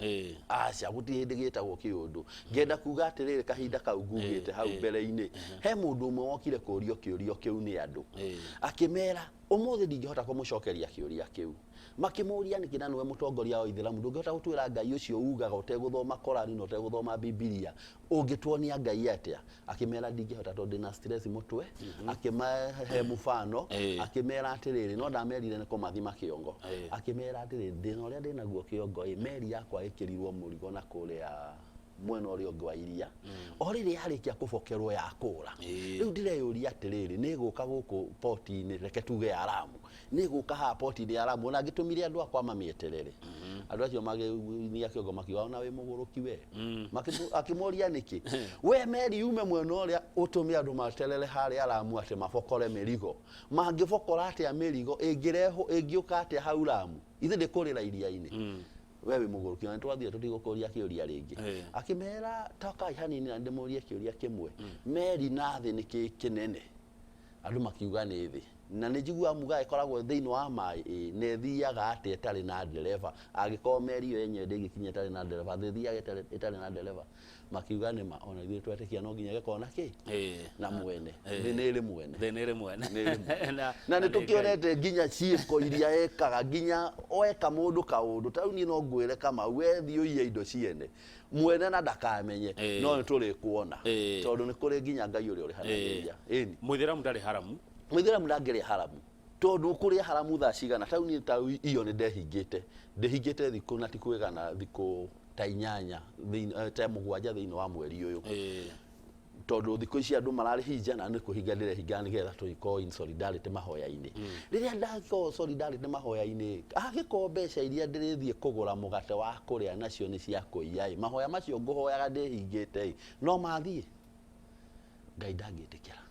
Aca, gũtirĩ hĩndĩ gĩtagwo kĩũndũ. Ngenda kuga atĩrĩrĩ, kahinda kau ngugĩte hau mbere-inĩ, he mũndũ ũmwe wokire kũrio kĩũrio kĩu nĩ andũ, akĩmera ũmũthĩ ndingĩhota kũmũcokeria kĩũria kĩu. Makĩmũria nĩkĩ, na nĩwe mũtongoria wa Ithĩramu, ndũngĩhota gũtwĩra Ngai ũcio ugaga ũtegũthoma Korani na ũtegũthoma Bibilia, ũngĩtuonia Ngai atĩa? Akĩmera ndingĩhota tondũ ndĩna stress mũtwe. Akĩmahe mũbano, akĩmera atĩrĩrĩ, no ndamerire nĩ kũmathima kĩongo. Akĩmera atĩrĩrĩ, thĩna ũrĩa ndĩnaguo kĩongo ĩ, meri yakwa ĩkĩrirwo mũrigo na kũrĩa mwena ũrĩa ũngĩ wa iria, o rĩrĩ yarĩkia kũbokerwo ya kũra. Rĩu ndĩreyũria atĩrĩrĩ, nĩ ĩgũka gũkũ poti-inĩ, reke tuge ya Lamu, nĩ ĩgũka haha poti-inĩ ya Lamu, ona ngĩtũmire andũ akwa mamĩeterere. Andũ acio magĩinia kĩongo makiuga ona wĩ mũgũrũki we. Akĩmoria nĩkĩ? We meri yume mwena ũrĩa ũtũme andũ materere harĩa Lamu atĩ mabokore mĩrigo. Mangĩbokora atĩa mĩrigo ĩngĩrehwo, ĩngĩũka atĩa hau Lamu? Ithe ndĩkũrĩra iria-inĩ. We wĩ mũgũrũki, na nĩtwathire tũtigũkũria kĩũria rĩngĩ. Akĩmera tokai hanini na ndĩmũrie kĩũria kĩmwe. Meri na thĩ nĩ kĩ kĩnene? Andũ makiuga nĩ thĩ. Na nĩ njiguaga mugaga ĩkoragwo thĩinĩ wa maĩ, ĩ, na ĩthiaga atĩa ĩtarĩ na ndereba? Angĩkorwo meri ĩyo yenyewe ndĩngĩkinya ĩtarĩ na ndereba, thĩ ĩthiaga ĩtarĩ na ndereba? Makiuga nĩ ma, ona ithuĩ twetĩkia no nginya gĩkorwo na kĩ? Na mwene. Thĩ nĩ ĩrĩ mwene. Thĩ nĩ ĩrĩ mwene. Nĩ ĩrĩ mwene. Na Na nĩ nĩ Ngai. tũkĩonete nginya ciĩko iria ekaga, nginya weka mũndũ kaũndũ, ta rĩu niĩ no ngwĩre Kamau, we thiĩ ũiye indo ciene, mwene na ndakamenye, no nĩ tũrĩkuona. Tondũ nĩ kũrĩ nginya Ngai ũrĩa ũrĩhanagĩria. Ĩni. Mũithĩramu ndarĩ haramu. Mũithĩramu ndangĩrĩa haramu. Tondũ ũkũrĩa haramu thaa cigana? Ta rĩu niĩ ta iyo nĩ ndehingĩte. Ndĩhingĩte thikũ na ti kwĩgana thikũ Ta 8 ta 7 thĩinĩ wa mweri ũyũ, tondũ thikũ ici andũ mararĩhinja na nĩ kũhinga ndĩrehinga nĩgetha tũgĩkorwo in solidarity mahoya-inĩ. Rĩrĩa ndakorwo solidarity mahoya-inĩ, angĩkorwo mbeca iria ndĩrĩthiĩ kũgũra mũgate wa kũrĩa nacio nĩ cia kũiya ĩ, mahoya macio ngũhoyaga ndĩhingĩte ĩ, no mathiĩ Ngai ndangĩtĩkĩra.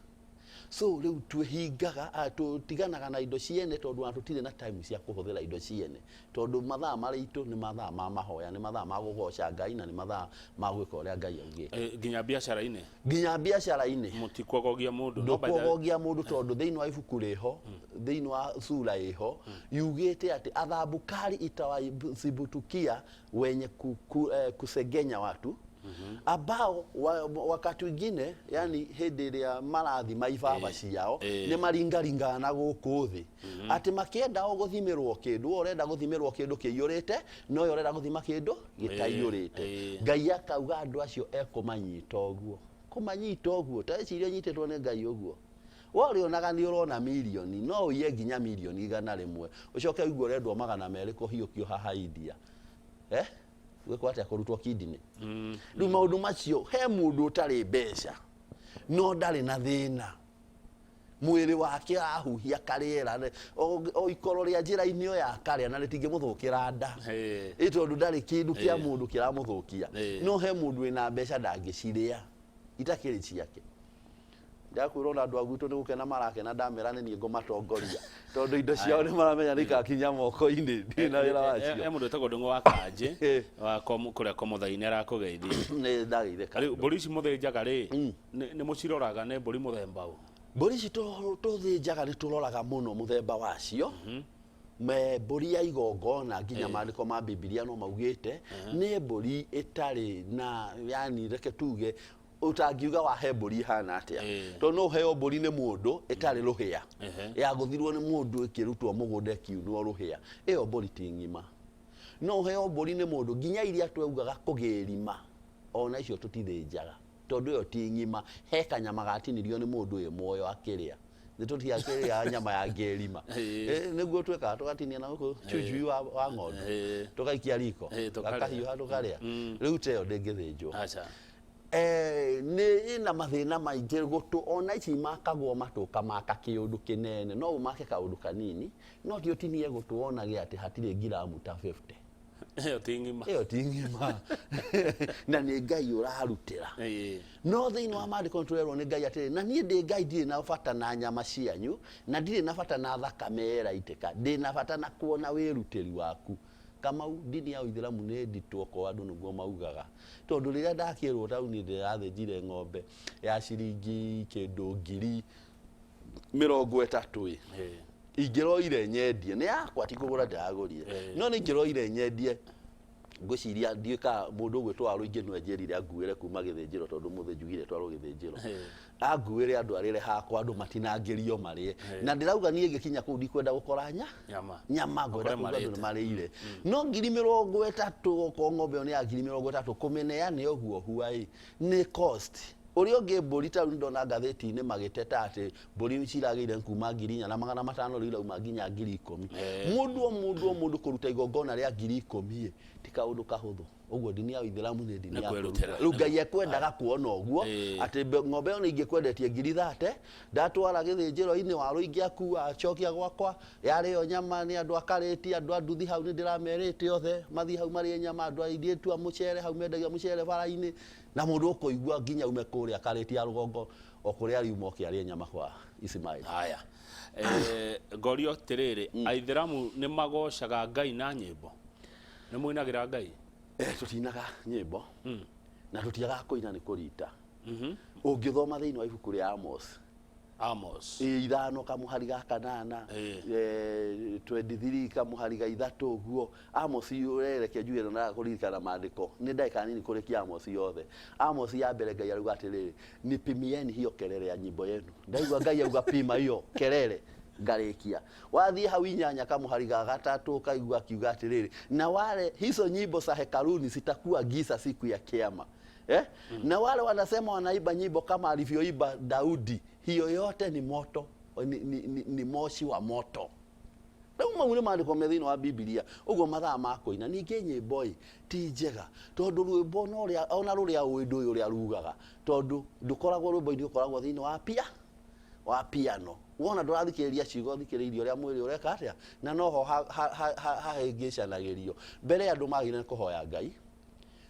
So rĩu twĩhingaga, tũtiganaga na indo ciene, tondũ ona tũtirĩ na time cia kũhũthĩra indo ciene, tondũ mathaa marĩa itũ nĩ mathaa ma mahoya, nĩ mathaa ma kũgoca Ngai, na nĩ mathaa ma gwĩka ũrĩa Ngai augĩte. Nginya biacara-inĩ? Nginya biacara-inĩ. Mũtikwogogia mũndũ? Ndũkwogogia mũndũ, tondũ thĩinĩ wa ibuku rĩho, thĩinĩ wa sura ĩho yugĩte atĩ adhabu kali itawasibutukia wenye kusengenya watu ambao wakati wingine, yani hĩndĩ ĩrĩa marathima ibaba ciao, nĩ maringaringaga na gũkũ thĩ atĩ makĩenda o gũthimĩrwo kĩndũ. We ũrenda gũthimĩrwo kĩndũ kĩiyũrĩte, no we ũrenda gũthima kĩndũ gĩtaiyũrĩte. Ngai akauga andũ acio ekũmanyita ũguo, kũmanyita ũguo. Ta eciria ũnyitĩtwo nĩ Ngai ũguo, we ũrĩonaga nĩ ũrona mirioni, no ũiye nginya mirioni 100, ũcoke ũigue ũrendwo 200 kũhiũkio haha India, gwĩkwo atĩa, kũrutwo kidney. Rĩu maũndũ macio, he mũndũ ũtarĩ mbeca no ndarĩ na thĩna, mwĩrĩ wake ahuhia karĩera o ikoro rĩa njĩra-inĩ o ya karĩa na rĩtingĩmũthũkĩra nda, ĩ tondũ ndarĩ kĩndũ kĩa mũndũ kĩramũthũkia. No he mũndũ wĩna mbeca ndangĩcirĩa itakĩrĩ ciake. Ndakwĩra ona andũ a gwitũ nĩ gũkena marakena ndamera nĩ niĩ ngũmatongoria, tondũ indo ciao nĩ maramenya nĩ ikakinya moko-inĩ, ndirĩ na wĩra wacio. He mũndũ wĩtagwo Ndũng'ũ wa Kanjĩ wa kũrĩa Komũthai-inĩ arakũgeithia. Nĩ ndageithĩka. Rĩu mbũri ici mũthĩnjaga rĩ, nĩ mũciroraga nĩ mbũri mũthemba ũ? Mbũri ici tũthĩnjaga nĩ tũroraga mũno mũthemba wacio. Me mbũri ya igongona, nginya maandĩko ma Bibilia no maugĩte nĩ mbũri ĩtarĩ na, yani reke tuge ũtangiuga wahe mbũri ĩhana atĩa, tondũ no ũheo mbũri nĩ mũndũ ĩtarĩ rũhĩa, yagũthirwo nĩ mũndũ ĩkĩrutwo mũgũnda ĩkiunwo rũhĩa, ĩyo mbũri ti ng'ima. No ũheo mbũri nĩ mũndũ nginya iria twaugaga kũgĩrima, ona icio tũtithĩnjaga tondũ ĩyo ti ng'ima, he kanyama gatinirio nĩ mũndũ ĩ muoyo akĩrĩa. Nĩ tũtiakĩrĩa nyama ya ngĩrima. Nĩguo twĩkaga, tũgatinia na gũkũ cujui wa ng'ondu, tũgaikia riko, Tũkarĩa. Gakahiũha tũkarĩa. Rĩu ta ĩyo ndĩngĩthĩnjwo. Aca. Nĩ ĩna mathĩna maingĩ gũtũ, ona ici makagwo matũ ũkamaka kĩũndũ kĩnene, no ũmake kaũndũ kanini, no ti ũtinie gũtũ wonage atĩ hatirĩ ngiramu ta 50. Ĩyo ti ng'ima. Ĩyo ti ng'ima na nĩ Ngai ũrarutĩra. No thĩinĩ wa maandĩko nĩ tũrerwo nĩ Ngai atĩrĩ, na niĩ ndĩ Ngai, ndirĩ na bata na nyama cianyu, na ndirĩ na bata na thakame ĩraitĩka, ndĩ na bata na kuona wĩrutĩri waku. Kamau, ndini ya ũithĩramu nĩ nditũ okorwo andũ nĩguo maugaga, tondũ rĩrĩa ndakĩrwo taũni ndĩrathĩnjire ng'ombe ya ciringi kĩndũ 30,000 ĩ, ingĩroire nyendie nĩ yakwa, ti kũgũra ndĩragũrire, no nĩ ingĩroire nyendie, ngwĩciria ndiũĩ kana mũndũ ũgwĩtwo Warũingĩ nĩwe njĩrire anguĩre kuma gĩthĩnjĩro, tondũ mũthĩ njugire twarwo gĩthĩnjĩro, anguĩre andwarĩre hakwa andũ matinangĩrio marĩe. Na ndĩrauga niĩ ngĩkinya kũu ndikwenda gũkora Nyama. Nyama ngwenda Ũkore kuga andũ marĩte. nĩ marĩire, no 30,000, okorwo ng'ombe ĩyo nĩ ya 30,000, kũmĩneane ũguo hua ĩ nĩ cost. Ũrĩa ũngĩ mbũri ta rĩu ndona ngathĩti-inĩ magĩteta atĩ mbũri ciragĩire kuma 4,500, rĩu irauma nginya 10,000. Mũndũ o mũndũ o mũndũ kũruta igongona rĩa 10,000 ĩ ti kaũndũ kahũthũ. Ũguo ndini ya ũithĩramu nĩ ndini Nĩ ya kwĩrutĩra. kũruta. Rĩu Ngai ekwendaga kuona ũguo atĩ ng'ombe ĩyo nĩ ingĩkwendetie 30,000, ndatwara gĩthĩnjĩro-inĩ, Warũingĩ akua acokia gwakwa, yarĩo nyama nĩ andũ akarĩti, andũ a nduthi hau nĩ ndĩramerĩte othe mathiĩ hau marĩe nyama, andũ a airĩtu a mũcere hau mendagia mũcere bara-inĩ, na mũndũ ũkũigua nginya ume kũrĩa karĩti ya rũgongo o kũrĩa ariuma oke arĩe nyama kwa Ismail. Haya, ngorio atĩrĩrĩ, aithĩramu nĩ magocaga Ngai na nyĩmbo? Nĩ mũinagĩra Ngai? Tũtinaga nyĩmbo na tũtiagaga kũina nĩ kũrita. Ũngĩthoma thĩinĩ wa ibuku rĩa Amos, Amos. 5 kamũhari ga 8, 23 kamũhari ga 3 ũguo. Amos ũrereke njuge na kũririkana maandĩko nĩ ndagĩka nini kũrĩkia Amos yothe. Amos ya mbere Ngai arauga atĩrĩrĩ, nipimieni hiyo kelele ya nyimbo yenu. Ndaigua Ngai auga pima hiyo kelele, ngarĩkia. Wathiĩ hau 8 kamũhari ga 3 ũkaigua akiuga atĩrĩrĩ, na wale hizo nyimbo za hekaluni zitakuwa giza siku ya kiama. Na wale wanasema wanaimba nyimbo kama alivyoimba Daudi, hiyo yote ni moto, ni moshi wa moto. Rĩu mau nĩ maandĩko me thĩinĩ wa Bibilia. Ũguo mathaa ma kũina. Ningĩ nyĩmbo ĩ ti njega, tondũ rwĩmbo no rĩa, ona rũrĩa ũĩ ndũĩ ũrĩa rugaga, tondũ ndũkoragwo rwĩmbo-inĩ, ũkoragwo thĩinĩ wa pia wa piano. Wona ndũrathikĩrĩria ciugo, ũthikĩrĩirie ũrĩa mwĩrĩ ũreka atĩa, na noho hahĩngĩcanagĩrio. Mbere andũ magĩrĩire nĩ kũhoya Ngai,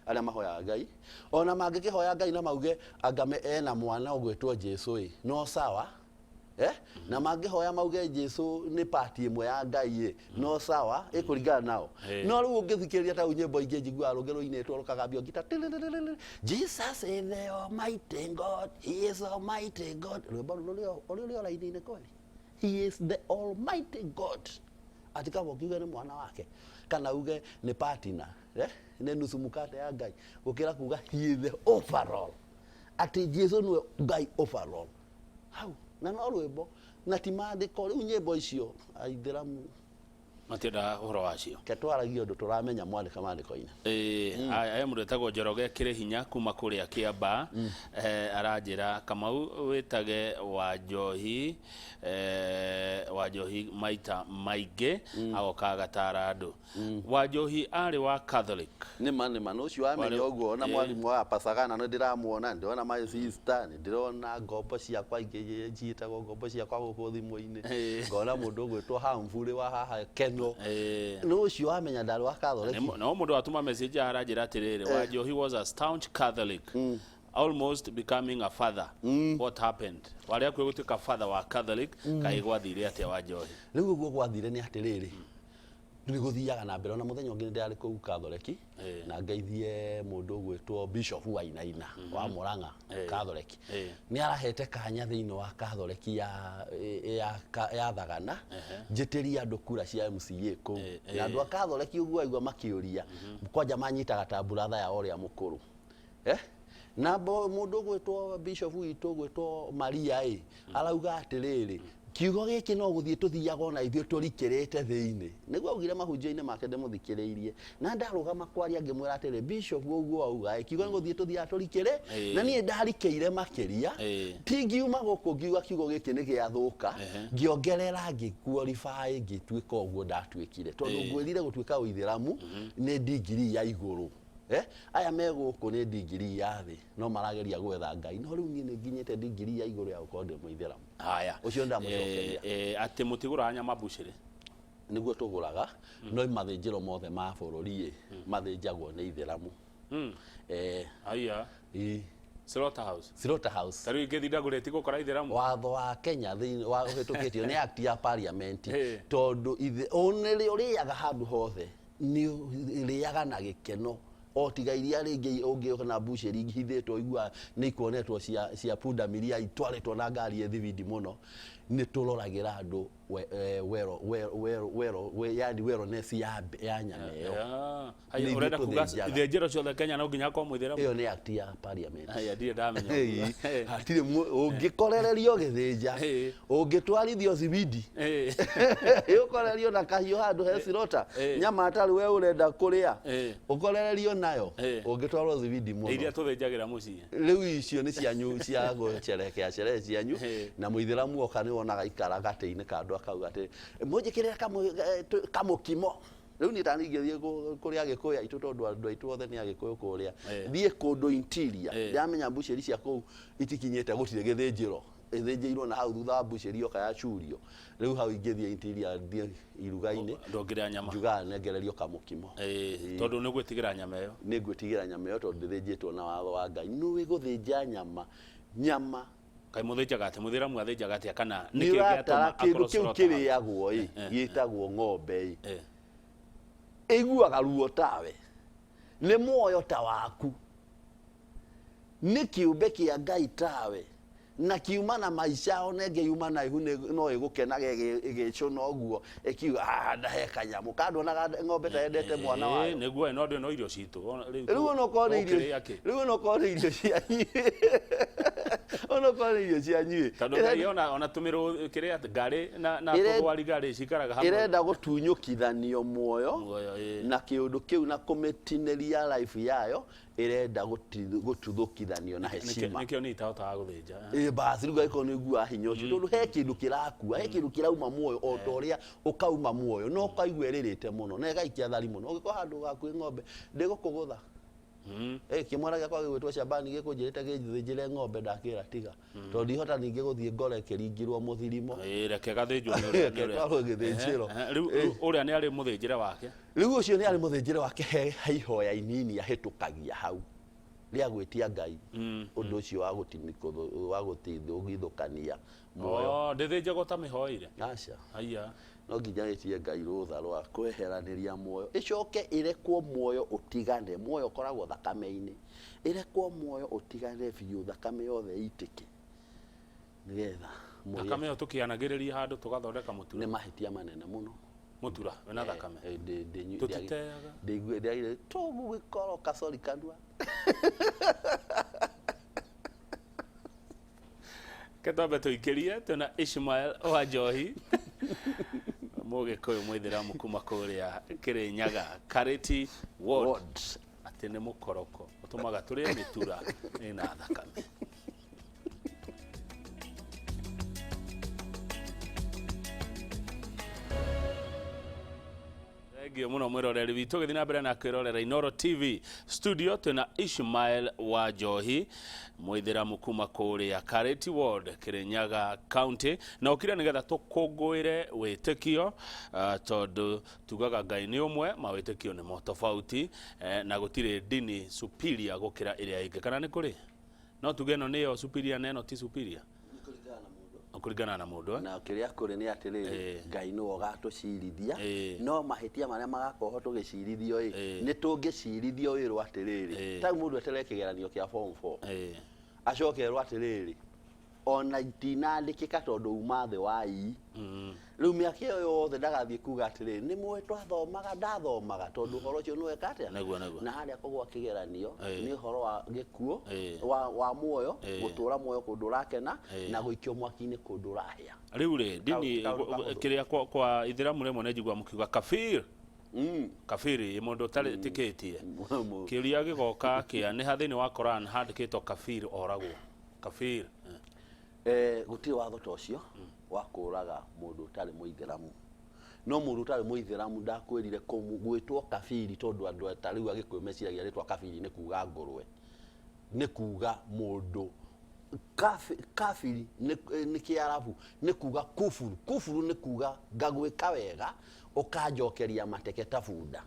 arĩa mahoyaga Ngai, ona mangĩkĩhoya Ngai na mauge anga ena mwana ũgwĩtwo Jesu ĩ, no sawa. Eh? Na mangĩhoya mauge Jesu nĩ pati ĩmwe ya Ngai ĩ, no sawa, ĩkũringana nao. No rĩu ũngĩthikĩrĩria ta rĩu nyĩmbo ingĩ njiguaga rũngĩ rũinĩtwo rũkagambio ngita tĩrĩrĩrĩrĩ, Jesus is the almighty God, he is almighty God. Rwĩmbo rũu rũrĩ o raini-inĩ kweli? He is the almighty God. Atĩ kaba ũkiuge nĩ mwana wake kana uge nĩ partner, eh? Nĩ nusu mkate ya Ngai, gũkĩra kuga he is the overall. Atĩ Jesu nĩwe Ngai overall. Hau na no rwĩmbo na ti maandĩko. Rĩu nyĩmbo icio aithĩramu matiendaga ũhoro wacio. Ke twaragie ũndũ tũramenya mwandĩka maandĩko-inĩ. Aya mũndũ etagwo Njoroge kĩrĩ hinya kuma kũrĩa Kĩambaa, aranjĩra Kamau wĩtage Wanjohi, Wanjohi maita maingĩ agoka agatara andũ. Wanjohi arĩ wa Catholic. Nĩma nĩma nĩ ũcio wamenya ũguo ona mwarimũ wa Pasagana nĩ ndĩramuona, nĩ ndĩrona my sister, nĩ ndĩrona ngombo ciakwa ingĩ ciĩtagwo ngombo ciakwa gũkũ thimũ-inĩ, ngona mũndũ ũgwĩtwo Humphrey wa haha Keno. Nĩ ũcio wamenya ndarĩ wa Catholic. No mũndũ watũma message aranjĩra atĩrĩrĩ, Wanjohi was a staunch Catholic. Almost becoming a father. What happened? Warĩ hakuhĩ gũtuĩka father wa Catholic, kaĩ gwathire atĩa Wanjohi? Rĩu ũguo gwathire nĩ atĩrĩrĩ, nĩ gũthiaga na mbere. Ona mũthenya ũngĩ nĩ ndĩrarĩ kũu Catholic na ngeithie mũndũ ũgwĩtwo Bishop Wainaina wa Murang'a Catholic. Nĩ arahete kanya thĩinĩ wa Catholic ya Thagana, njĩtĩrie andũ kura cia MCA kũu. Na andũ a Catholic ũguo aigua makĩũria, kwanja manyitaga ta brother yao ũrĩa mũkũrũ. Na mũndũ ũgwĩtwo Bishop witũ ũgwĩtwo Maria ĩ, arauga atĩrĩrĩ, kiugo gĩkĩ no gũthiĩ tũthiaga ona ithuĩ tũrikĩrĩte thĩinĩ. Nĩguo augire mahunjio-inĩ make ndĩmũthikĩrĩirie. Na ndarũgama kwaria ngĩmwĩra atĩrĩ, Bishop ũguo auga ĩ, kiugo nĩ gũthiĩ tũthiaga tũrikĩrĩ, na niĩ ndarikĩire makĩria, ti ngiuma gũkũ ngiuga kiugo gĩkĩ nĩ gĩathũka, ngĩongerera ngĩ qualify ngĩtuĩka ũguo ndatuĩkire. Tondũ ngwĩrire gũtuĩka ũithĩramu nĩ ndigiri ya igũrũ. Aya me gũkũ nĩ ndigiri ya thĩ, no marageria gwetha Ngai. No rĩu niĩ nĩ nginyĩte ndigiri ya igũrũ ya gũkorwo ndĩ mũithĩramu. Haya. Ũcio ndamũcokeria. Atĩ mũtigũraga nyama mbucĩrĩ? Nĩguo tũgũraga, no mathĩnjĩro mothe ma bũrũri ĩ, mathĩnjagwo nĩ ithĩramu. Haya. Slaughterhouse. Slaughterhouse. Ta rĩu ingĩthiĩ ndagũre tigũkora ithĩramu? Watho wa Kenya thĩinĩ wa ũhĩtũkĩtio nĩ act ya parliament, tondũ ũrĩa ũrĩaga handũ hothe nĩ ũrĩaga na gĩkeno, o tiga iria rĩngĩ ũngĩona mbucĩri hithĩtwo ũiguaga nĩ ikuonetwo cia pundamilia itwarĩtwo na ngari ĩ thibindi mũno. Nĩ tũroragĩra andũ yani wellness ya nyama ĩyo. Haya, Nĩ ithuĩ ũrenda kuga tũthĩnjaga. ithĩnjĩro ciothe Kenya no nginya akorwo mũithĩramu? Ĩyo nĩ act ya parliament. Haya, ndirĩ ndamenya ũguo. Hatirĩ ũngĩkorererio gĩthĩnja, ũngĩtwarithio cibindi, ũkorererio na kahiũ handũ he cirota, nyama atarĩ we ũrenda kũrĩa, ũkorererio nayo, ũngĩtwarwo cibindi mũno. Iria tũthĩnjagĩra mũciĩ. Rĩu icio nĩ cianyu cia gũcerekea cerehe cianyu, na mũithĩramu oka nĩ wonaga ikara gatĩ-inĩ ka andũ akauga atĩ mũnjĩkĩrĩre kamũkimo. Rĩu niĩ tani ingĩthiĩ kũrĩa Agĩkũyũ aitũ, tondũ andũ aitũ othe nĩ Agĩkũyũ kũrĩa, thiĩ kũndũ interior, ndĩramenya mbucĩri cia kũu itikinyĩte, gũtirĩ gĩthĩnjĩro, ĩthĩnjĩirwo na hau thutha wa mbucĩri yoka yacurio. Rĩu hau ingĩthiĩ interior thiĩ iruga-inĩ, ndũngĩrĩa nyama, njugaga nengererio kamũkimo. Tondũ nĩ ũgwĩtigĩra nyama ĩyo. Nĩ ngwĩtigĩra nyama ĩyo tondũ ndĩthĩnjĩtwo na watho wa Ngai. Nĩ gũthĩnja nyama, nyama Kaĩ mũthĩnjaga atĩa? Mũithĩramu athĩnjaga atĩa? Kana nĩ nĩkĩ ũratara gĩatũma kĩndũ akorwo kĩu slaughterhouse? kĩrĩagwo ĩ, gĩtagwo ng'ombe ĩ. Ĩiguaga ruo tawe, nĩ muoyo ta waku, nĩ kĩũmbe kĩa Ngai tawe, na kiuma na maica ona ĩngĩ yuma na ihu no ĩgũkenaga ĩgĩcũna ũguo, ĩkiuga, haha ndahe kanyamũ. Kandonaga ng'ombe ta yendete mwana wayo. Nĩguo, no ndĩ no irio citũ. Ona rĩu Rĩu ona okorwo nĩ irio ũkĩrĩa kĩ? Rĩu ona okorwo nĩ irio cianyu. Onokorwo nĩ irio cianyu ĩ, Tondũ Ngai ona tũmĩrũ kĩrĩa ngarĩ na tũthwariga rĩ cikaraga hamwe. Ĩrenda gũtunyũkithanio muoyo Muoyo, ĩ. Na kĩũndũ kĩu na kũmĩtinĩria life yayo, ĩrenda gũtuthũkithanio na heshima. Nĩkĩo niĩ itahotaga gũthĩnja. Ĩ basi, rĩu angĩkorwo nĩ ũiguaga hinya ũcio, tondũ he kĩndũ kĩrakua, he kĩndũ kĩrauma muoyo, o ta ũrĩa ũkauma muoyo no ũkaigua ĩrĩrĩte mũno na ĩgaikia thari mũno. Ũngĩkorwo handũ hakuhĩ ng'ombe ndĩgũkũgũtha. Ĩ kĩmwana gĩakwa gĩgwĩtwo Shabani gĩkũnjĩrĩte gĩthĩnjĩre ng'ombe, ndakĩra tiga, tondũ ndihota ningĩ gũthiĩ ngore kĩringirwo mũthirimo. Ĩ, reke gathĩnjwo nĩ ũrĩa Reke twarwo gĩthĩnjĩro. Rĩu ũrĩa nĩ arĩ mũthĩnjĩre wake. Rĩu ũcio nĩ arĩ mũthĩnjĩre wake, he ihoya inini ahĩtũkagia hau rĩa gwĩtia Ngai ũndũ ũcio wa wa gũtigithũkania muoyo. Oh, ndĩthĩnjagwo ta mĩhoire? Aca. Aya. No nginya wĩtie Ngai rũtha rwa kweheranĩria muoyo, ĩcoke ĩrekwo muoyo ũtigane. Muoyo ũkoragwo thakame-inĩ, ĩrekwo muoyo ũtigane biũ, thakame yothe ĩitĩke, nĩgetha mũrĩe. Thakame ĩyo tũkĩanagĩrĩria handũ tũgathondeka mũtura. Nĩ mahĩtia manene mũno. Mũtura wĩna thakame. Tũtiteaga. Ndĩaigire tũgũgĩkoroka, sorry, kanua. Ke twambe tũikĩrie, twĩna Ishmael wa Njohi, Mũgĩkũyũ Mũithĩramu kuma kũrĩa Kĩrĩnyaga, Karĩti Ward. Ward. Atĩ nĩ mũkoroko ũtũmaga tũrĩe mĩtura ĩna thakame. Thengiũ mũno mwĩroreri witũ gĩthiĩ na mbere na kwĩrorera Inooro TV. Studio twĩna Ishmael wa Njohi, Mũithĩramu kuma kũrĩa Karĩti Ward, Kĩrĩnyaga County, na ũkire nĩgetha tũkũngũĩre wĩtĩkio, tondũ tugaga Ngai nĩ ũmwe, mawĩtĩkio nĩmo tofauti, na gũtirĩ ndini superior gũkĩra ĩrĩa ĩngĩ, kana nĩ kũrĩ? No tuge ĩno nĩyo superior na ĩno ti superior? Kũringana na mũndũ, eh? Na kĩrĩa kũrĩ nĩ atĩrĩrĩ, Ngai nĩwe ũgatũcirithia, no mahĩtia marĩa magakorwo tũgĩcirithio ĩ, nĩ tũngĩcirithio wĩrwo atĩrĩrĩ, ta rĩu mũndũ eterere kĩgeranio kĩa form 4, acoke erwo atĩrĩrĩ, ona itinandĩkĩka tondũ uma thĩ wa ii. Rĩu mĩaka ĩyo yothe ndagathiĩ kuga atĩrĩrĩ, nĩ mũĩ twathomaga, ndathomaga, tondũ ũhoro ũcio nĩweka atĩa. Nĩguo, nĩguo. Na harĩa kũgwa kĩgeranio nĩ ũhoro wa gĩkuũ, wa muoyo, gũtũra muoyo kũndũ ũrakena, na gũikio mwaki-inĩ kũndũ ũrahĩa. Rĩu rĩ, ndini Kaũndũ kahũthũ. kĩrĩa kwa Ithĩramu rĩmwe nĩ njiguaga mũkiuga kafir. Kafiri, mũndũ ũtarĩ tĩkĩtie. Kĩũria gĩgoka kĩa nĩ ha thĩinĩ wa Quran handĩkĩtwo kafir oragwo? Kafir. Gũtirĩ watho ta ũcio wa kũraga mũndũ ũtarĩ mũithĩramu, no mũndũ ũtarĩ mũithĩramu ndakwĩrire gwĩtwo kabiri, tondũ andũ ta rĩu Agĩkũyũ meciragia rĩtwa kabiri nĩ kuga ngũrwe, nĩ kuga mũndũ kafiri nĩ Kĩarabu nĩ kuga kufuru. Kufuru nĩ kuga ngagwĩka wega ũkanjokeria mateke ta bunda.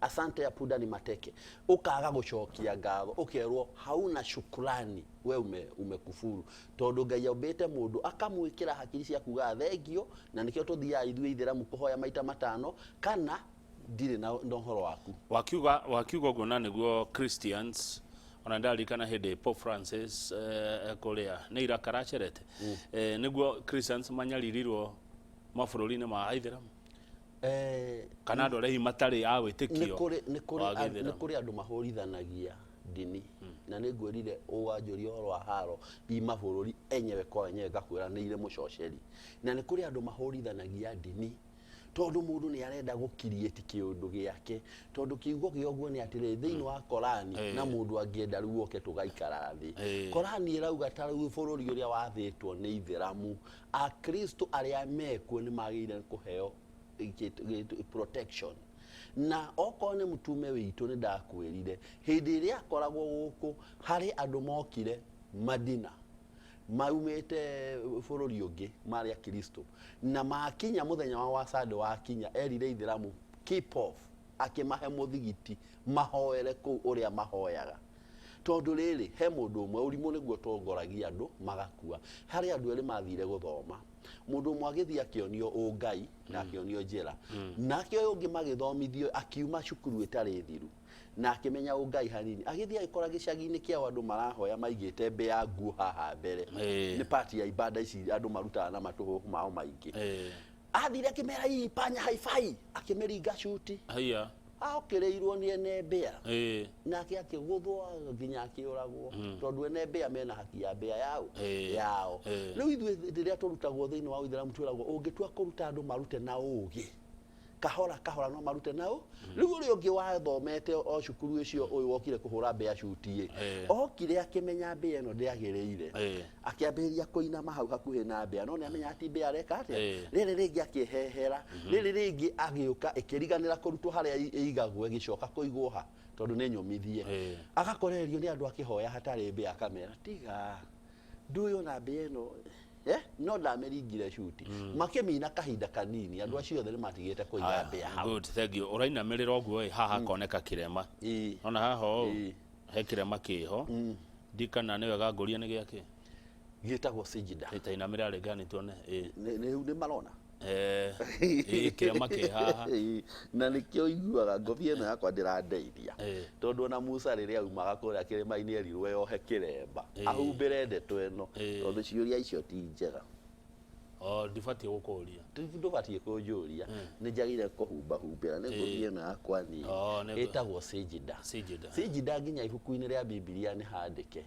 Asante ya punda ni mateke. Ũkaga gũcokia ngatho, ũkerwo hauna shukrani, we umekufuru. Tondũ Ngai ombĩte mũndũ akamwĩkĩra hakiri cia kuga thengio, na nĩkĩo tũthiaga ithuĩ Ithĩramu kũhoya maita matano, kana ndirĩ na ũhoro waku. Wakiuga ũguo, na nĩguo Christians ona ndarikana hĩndĩ Pope Francis, kũrĩa nĩ Iraq aracerete, nĩguo Christians manyaririrwo mabũrũri-inĩ ma Aithĩramu, kana andũ arĩa hihi matarĩ a wĩtĩkio nĩ kũrĩ wa gĩithĩramu. Nĩ kũrĩ andũ mahũrithanagia ndini, na nĩ ngwĩrire ũwanjũria ũhoro wa haro i mabũrũri enyewe kwa enyewe, ngakwĩra nĩ irĩ mũcoceri, na nĩ kũrĩ andũ mahũrithanagia ndini tondũ mũndũ nĩ arenda gũkiriĩti kĩũndũ gĩake, tondũ kiugo kĩa ũguo nĩ atĩrĩrĩ, thĩinĩ wa Korani, na mũndũ angĩenda rĩu oke tũgaikara thĩ, Korani ĩrauga ta rĩu bũrũri ũrĩa wathĩtwo nĩ Ithĩramu, Akristo arĩa mekuo nĩ magĩrĩire kũheo protection, na okorwo nĩ mũtume witũ, nĩ ndakwĩrire hĩndĩ ĩrĩa akoragwo gũkũ harĩ andũ mokire Madina maumĩte bũrũri ũngĩ marĩ Akristo, na makinya mũthenya wa Sunday wakinya, erire Ithĩramu keep off, akĩmahe mũthigiti mahoere kũu ũrĩa mahoyaga, tondũ rĩrĩ he mũndũ ũmwe ũrimũ nĩguo ũtongoragia andũ magakua. Harĩ andũ erĩ mathire gũthoma, mũndũ ũmwe agĩthiĩ akĩonio ũngai na akĩonio njĩra, nake ũyũ ũngĩ magĩthomithio akiuma cukuru ĩtarĩ thiru na akĩmenya ũngai hanini, agĩthiĩ agĩkora gĩcagi-inĩ kĩao andũ marahoya maigĩte mbĩa nguo haha mbere. Nĩ pati ya ibada ici andũ marutaga na matũhũhũ mao maingĩ. Athire akĩmera hii panya haifai, akĩmĩringa cuti. Haiya. Okĩrĩirwo nĩ ene mbĩa, nake akĩgũthwo nginya akĩũragwo, tondũ ene mbĩa mena haki ya mbĩa yao. Yao. Rĩu ithuĩ rĩrĩa tũrutagwo thĩinĩ wa ũithĩramu, twĩragwo ũngĩtua kũruta andũ, marute na ũgĩ, kahora kahora, no marute nao. Rĩu ũrĩa ũngĩ wathomete o cukuru ũcio, ũyũ wokire kũhũra mbĩa cuti ĩ, okire akĩmenya mbĩa ĩno ndĩagĩrĩire, akĩambĩrĩria kũinama hau hakuhĩ na mbĩa, no nĩamenya ati mbĩa areka atĩa. Rĩrĩ rĩngĩ akĩhehera, rĩrĩ rĩngĩ agĩũka ĩkĩriganĩra kũrutwo harĩa ĩigagwo, ĩgĩcoka kũigwo ha, tondũ nĩ nyũmithie. Agakorererio nĩ andũ akĩhoya hatarĩ mbĩa, akamera tiga ndũĩ ona mbĩa ĩno, no ndamĩringire cuti. Makĩmina kahinda kanini, andũ acio othe nĩ matigĩte kũiga mbĩa hau. Good, thank you. Ũrainamĩrĩra ũguo ĩ, haha hakoneka kĩrema. Ona haha ũũ, he kĩrema kĩho. Ndikana nĩ wega ngũria nĩ gĩakĩ. Gĩtagwo sijida. Tainamĩrĩra rĩngĩ hani tuone. Rĩu nĩ marona. Ĩ, kĩrema kĩ haha. Na nĩkĩo iguaga ngobia ĩno yakwa ndĩrandeithia, tondũ ona Musa rĩrĩa aumaga kũrĩa kĩrĩma-inĩ erirwo yohe kĩremba, ahumbĩre ndeto ĩno, tondũ ciũria icio ti njega. O ndibatiĩ gũkũria. Ndũbatiĩ kũnjũria, nĩ njagĩrĩire kũhumbahumbĩra nĩ ngobia ĩno yakwa nini. Oh, ĩtagwo sijida. Sijida. Sijida nginya ibuku-inĩ rĩa Bibilia nĩ handĩke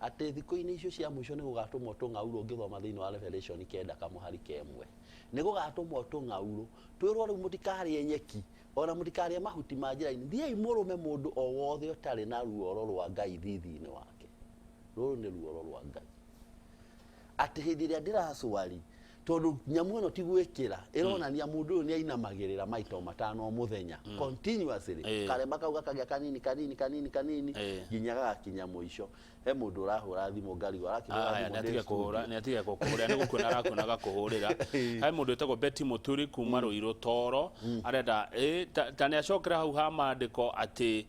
atĩ thikũ-inĩ icio cia mũico nĩ gũgatũmwo tũng'aurũ. Ũngĩthoma thĩinĩ wa Revelation 9 kamũhari 1, nĩ gũgatũmwo tũng'aurũ, twĩrwo rĩu mũtikarĩe nyeki ona mũtikarĩe mahuti ma njĩra-inĩ, thiĩi mũrũme mũndũ o wothe ũtarĩ na ruoro rwa Ngai thithi-inĩ wake. Rũrũ nĩ ruoro rwa Ngai, atĩ hĩndĩ ĩrĩa ndĩracwari, tondũ nyamũ ĩno ti gwĩkĩra ĩronania mũndũ ũyũ nĩ ainamagĩrĩra maita o 5 o mũthenya continuously. Karema kau gakagĩa kanini kanini kanini kanini nginya gagakinya mũico. He mũndũ ũrahũra thimũ, ngarigwo arakĩhũra Aya, thimũ nĩ ndĩ atige studio. kũhũra, nĩ atige gũkũhũrĩra, nĩ gũkuona arakuona agakũhũrĩra. He mũndũ wĩtagwo Betty Mũturi kuma Rũirũ Toro, arenda ta nĩ acokera hau ha maandĩko atĩ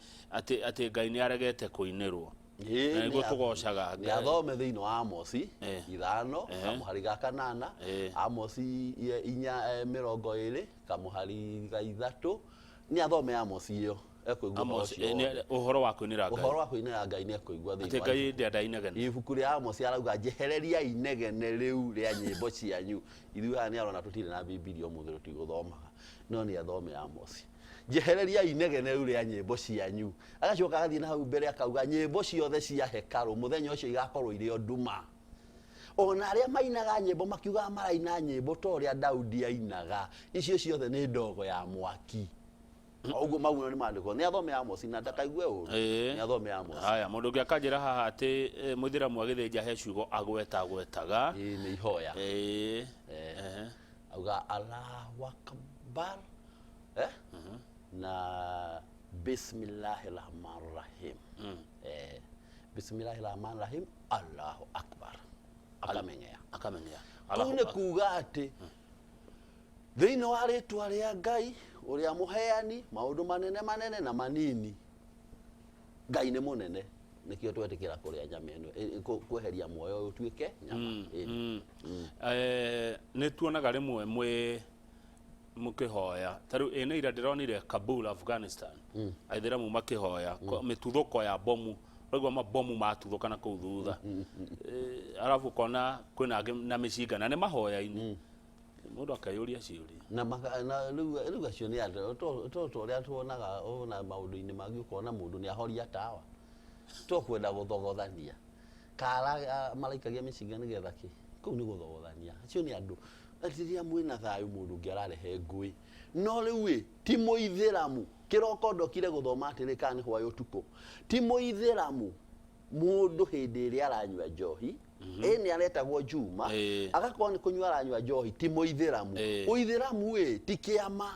Ngai nĩ aregete kũinĩrwo. Na nĩguo tũgocaga Nĩ athome thĩinĩ wa Amosi 5 kamũhari ga 8. Amosi 4 20 kamũhari ga 3. Nĩ athome Amosi ĩyo, ekũigua ũhoro Amos, ũcio wothe. Ũhoro wa kũinĩra Ngai. Ũhoro wa kũinĩra Ngai nĩ ekũigua atĩ thĩinĩ wa Ngai ndenda inegene. Ibuku rĩa Amosi arauga, "Njehereriai inegene rĩu rĩa nyĩmbo cianyu." Ithuĩ haha nĩ arona tũtirĩ na Bibilia ũmũthĩ, tũtigũthomaga, no nĩ athome Amosi, "Njehereriai inegene rĩu rĩa nyĩmbo cianyu." Agacoka agathiĩ na hau mbere akauga, nyĩmbo ciothe cia hekarũ mũthenya ũcio igakorwo irĩ o nduma, ona arĩa mainaga nyĩmbo makiugaga maraina nyĩmbo ta ũrĩa Daudi ainaga, icio ciothe nĩ ndogo ya mwaki. O ũguo mau nĩ maandĩko. Nĩ athome Amosi na ndakaigue ũru. Nĩ athome Amosi. Haya, mũndũ ũngĩ akanjĩra haha atĩ mũithĩramu agĩthĩnja he ciugo agweta agwetaga. Ĩĩ, nĩ ihoya. Auga "Allahu Akbar", na "Bismillahi Rahman Rahim". "Bismillahi Rahman Rahim, Allahu Akbar", akamenyea. Akamenyea. Kũu nĩ kuga atĩ thĩinĩ wa rĩtwa rĩa Ngai ũrĩa mũheani maũndũ manene manene na manini. Ngai nĩ mũnene, nĩkĩo twetĩkĩra kũrĩa nyama ĩno, kweheria muoyo ũyũ ũtuĩke nyama. Ĩni. Nĩ tuonaga rĩmwe mwĩ mũkĩhoya, ta rĩu ĩ nĩ ira ndĩronire Kabul, Afghanistan, aithĩramu makĩhoya, mĩtuthũko ya bomu, ũraigua mabomu matuthũka na kũu thutha. Arabu ũkona kwĩna angĩ na mĩcinga na nĩ mahoya-inĩ, mũndũ akeyũria ciũria. Na rĩu acio nĩ andũ to ũrĩa tuonaga ona maũndũ-inĩ mangĩ, ũkona mũndũ nĩ ahoria tawa to kwenda gũthogothania kara, maraikagia mĩcinga nĩgetha kĩ kũu nĩ gũthogothania. Acio nĩ andũ rĩrĩa mwĩna thayũ, mũndũ ũngĩ ararehe ngũĩ. No rĩu ĩ ti mũithĩramu, kĩroko ndokire gũthoma atĩrĩ kana nĩ hwaĩ ũtukũ, ti mũithĩramu mũndũ hĩndĩ ĩrĩa aranyua njohi, ĩ nĩ aretagwo Juma, agakorwo nĩ kũnyua aranyua njohi, ti mũithĩramu. Ũithĩramu ĩ ti kĩama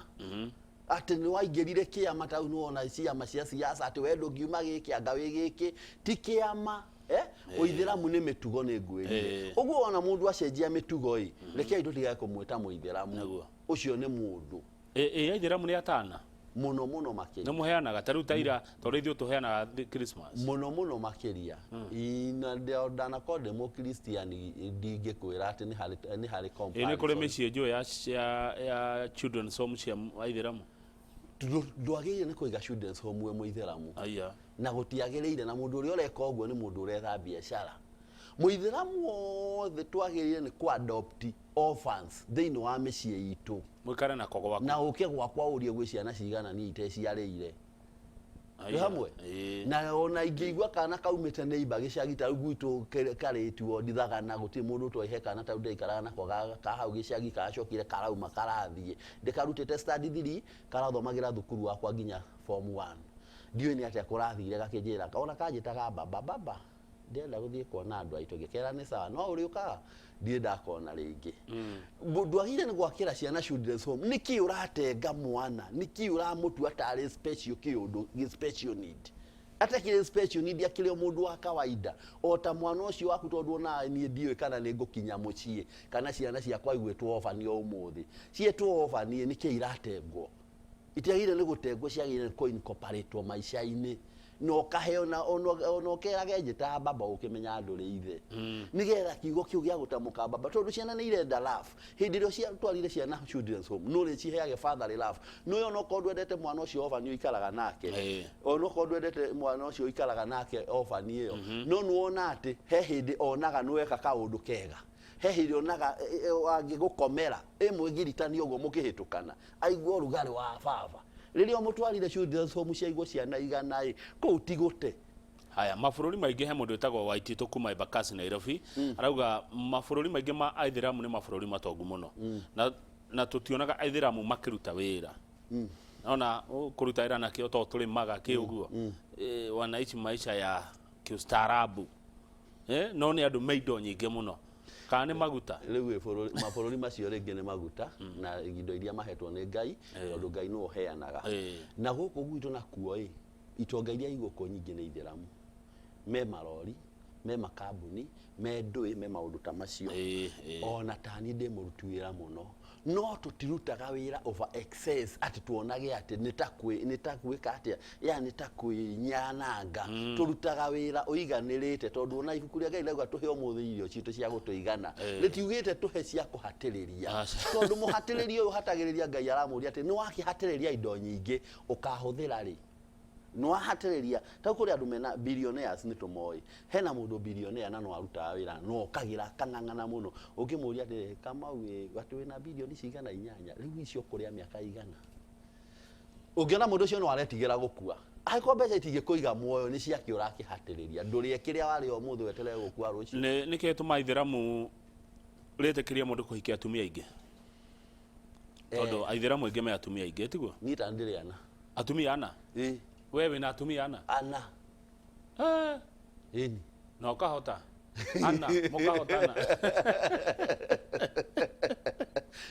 atĩ nĩ waingĩrire kĩama, ta rĩu nĩwona ciama cia siasa, atĩ we ndũngiuma gĩkĩ anga wĩ gĩkĩ, ti kĩama. Ũithĩramu nĩ mĩtugo, nĩ ngwĩrire. Ũguo wona mũndũ acenjia mĩtugo ĩ, rekei tũtigage kũmwĩta mũithĩramu. Ũcio nĩ mũndũ. Ĩ aithĩramu nĩ atana. Mũno mũno Nĩ makĩria. Mũheanaga ta rĩu ta ira, tondũ ithuĩ tũheanaga Christmas. Mũno mũno makĩria. Na ndanakorwo ndĩ mũkristiani, ndingĩkwĩra atĩ nĩ harĩ Ĩ nĩ kũrĩ comparison. mĩciĩ njũĩ ya children's home cia aithĩramu. Ndwagĩrĩire nĩ kũiga children's home wĩ mũithĩramu. Aya. Na gũtiagĩrĩire, na mũndũ ũrĩa ũreka ũguo nĩ mũndũ ũretha biacara. Mũithĩramu wothe twagĩrĩire nĩ kũ adopt orphans thĩinĩ wa mĩciĩ itũ. Mũikare nako gwaku. Na ũke gwakwa ũrie gwĩ ciana cigana niĩ iteciarĩire. Twĩ hamwe? Ĩĩ. Na ona ingĩigua kana kaumĩte neighbor gĩcagi ta rĩu gwitũ karĩtuo ndithagana, gũtirĩ mũndũ twahe kana ta rĩu ndĩraikaraga nako ka hau gĩcagi, karacokire karauma karathiĩ. Ndĩkarutĩte standard 3, karathomagĩra thukuru wakwa nginya form 1. Ndiũĩ nĩ atĩa kũrathire gakĩnjĩra, ona kanjĩtaga baba, baba, ndĩrenda gũthiĩ kuona andũ aitũ. Ngĩkera nĩ sawa, no ũrĩũkaga? Ndirĩ ndakona rĩngĩ. Ndwagĩrĩire nĩ gwakĩra ciana children's home. Nĩkĩ ũratenga mwana? Nĩkĩ ũramũtua tarĩ special kĩũndũ, gĩ special need? Atakĩrĩ special need, akĩrĩ o mũndũ wa kawaida o ta mwana ũcio waku, tondũ ona niĩ ndiũĩ kana nĩ ngũkinya mũciĩ kana ciana ciakwa igwĩtwo orphan o ũmũthĩ. Cietwo orphan nĩkĩ iratengwo? Itiagĩrĩire nĩ gũtengwo, ciagĩrĩire nĩ kũ-incorporate maica-inĩ. Na ũkaheo na ona ũkerage njĩtaga baba ũkĩmenya ndũrĩ ithe. Nĩgetha kiugo kĩu gĩa gũtamũka baba, tondũ ciana nĩ irenda love. Hĩndĩ ĩrĩa ũtwarire ciana children's home, no ũrĩciheage fatherly love. Nĩũĩ onokorwo ndwendete mwana ũcio orphan ũikaraga nake, onokorwo ndwendete mwana ũcio ũikaraga nake orphan ĩyo, no nĩwona atĩ he hĩndĩ onaga nĩweka kaũndũ kega. He hĩndĩ onaga angĩgũkomera ĩmwĩgiritania ũguo mũkĩhĩtũkana, aigua ũrugarĩ wa baba. Rĩrĩa ũmũtwarire children's home ciaigwo ciana igana ĩ, kũu ti gũte. Haya, mabũrũri maingĩ, he mũndũ wĩtagwo Waititũ kuma Embakasi Nairobi, arauga mabũrũri maingĩ ma Aithĩramu nĩ mabũrũri matongu mũno. Na tũtionaga Aithĩramu makĩruta wĩra. Naona kũruta wĩra nakĩo to tũrĩmaga kĩ ũguo. Wanaishi maisha ya kiustaarabu. No nĩ andũ me indo nyingĩ mũno. Kana nĩ maguta? Rĩu mabũrũri macio rĩngĩ nĩ maguta na indo iria mahetwo nĩ Ngai, tondũ Ngai nĩwe ũheanaga. Na gũkũ gwitũ nakuo ĩ, itonga iria igũkũ nyingĩ nĩ Ithĩramu. Me marori, me makambuni, me ndũĩ, me maũndũ ta macio. Ona ta niĩ ndĩ mũruti wĩra mũno, no tũtirutaga wĩra over excess atĩ tuonage atĩ nĩ ta gwĩka atĩa, ya nĩ ta kwĩnyananga. Tũrutaga wĩra ũiganĩrĩte, tondũ ona ibuku rĩa Ngai rĩauga tũhe ũmũthĩ irio citũ cia gũtũigana. Rĩtiugĩte tũhe cia kũhatĩrĩria. Tondũ mũhatĩrĩria ũyũ ũhatagĩrĩria Ngai aramũria atĩ nĩ wakĩhatĩrĩria indo nyingĩ, ũkahũthĩra rĩ? Nĩ wahatĩrĩria. Ta kũrĩ andũ mena billionaires nĩ tũmoĩ. Hena mũndũ billionaire na no arutaga wĩra, no okagĩra akang'ang'ana mũno. Ũngĩmũria atĩrĩ, Kamau ĩ, atĩ wĩna bilioni cigana inyanya, rĩu icio ũkũrĩa mĩaka igana? Ũngĩona mũndũ ũcio no aretigĩra gũkua. Angĩkorwo mbeca itingĩkũiga muoyo, nĩ ciake ũrakĩhatĩrĩria. Ndũrĩe kĩrĩa warĩa ũmũthĩ weterere gũkua rũciũ. Nĩ kĩĩ gĩtũmaga Ithĩramu rĩtĩkĩrie mũndũ kũhikia atumia aingĩ? Tondũ Aithĩramu aingĩ me atumia aingĩ, tiguo? Niĩ ta ndĩrĩ ana. Atumia ana? Ĩĩ. We wĩna atumia ana? Ana. Ĩni. Na ũkahota? Ana, mũkahotana.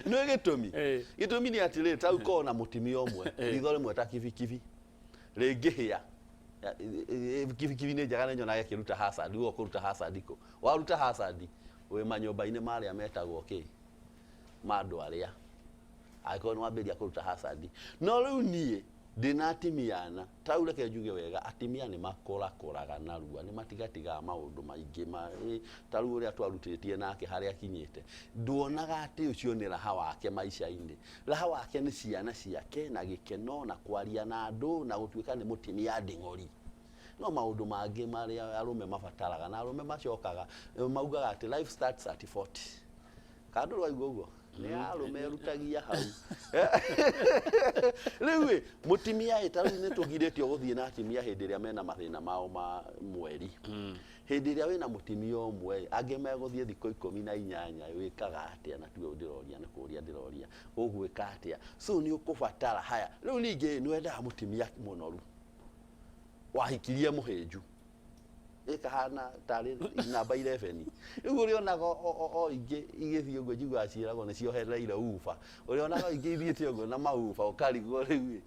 Nĩ gĩtũmi? Gĩtũmi nĩ atĩrĩrĩ, ta rĩu korwo na mũtumia ũmwe, ritho rĩmwe ta kibikibi, rĩngĩhĩa, kibikibi nĩ njega, nĩ nyonaga ĩkĩruta hazard, rĩu ũkũruta hazard kũ? Waruta hazard, wĩ manyũmba-inĩ marĩa metagwo kĩ? Ma andũ arĩa. Angĩkorwo nĩ wambĩrĩria kũruta hazard. No rĩu niĩ, ndĩna atimia ana, ta rĩu reke njuge wega, atimia nĩ makũrakũraga narua, nĩ matigatigaga maũndũ maingĩ ta rĩu ũrĩa twarutĩtie nake harĩa akinyĩte. Nduonaga atĩ ũcio nĩ raha wake maica-inĩ. Raha wake nĩ ciana ciake, na gĩkeno, na kwaria na andũ, na gũtuĩka nĩ mũtimia nding'ori. No maũndũ mangĩ marĩa arũme mabataraga, na arũme macokaga, maugaga atĩ life starts at 40. Kana ndũrĩ waigua ũguo? Nĩ arũme erutagia hau. Rĩu ĩ, mũtimia ĩ, ta rĩu nĩ tũgirĩtio gũthiĩ na atimia hĩndĩ ĩrĩa mena mathĩna mao ma mweri. Hĩndĩ ĩrĩa wĩna mũtimia ũmwe ĩ, angĩ megũthiĩ thikũ 18, wĩkaga atĩa? Na tiwe ndĩroria, nĩ kũria ndĩroria. Ũgwĩka atĩa? So nĩ ũkũbatara haya. Rĩu ningĩ nĩ wendaga mũtimia mũnoru. Wahikirie mũhĩnju. Ĩkahana tarĩ namba 11. Rĩu ũrĩonaga o ingĩ igĩthiĩ ũguo, njiguaga ciĩragwo nĩ ciohereire uba. Ũrĩonaga ingĩ ithiĩte ũguo na mauba, ũkarigwo rĩu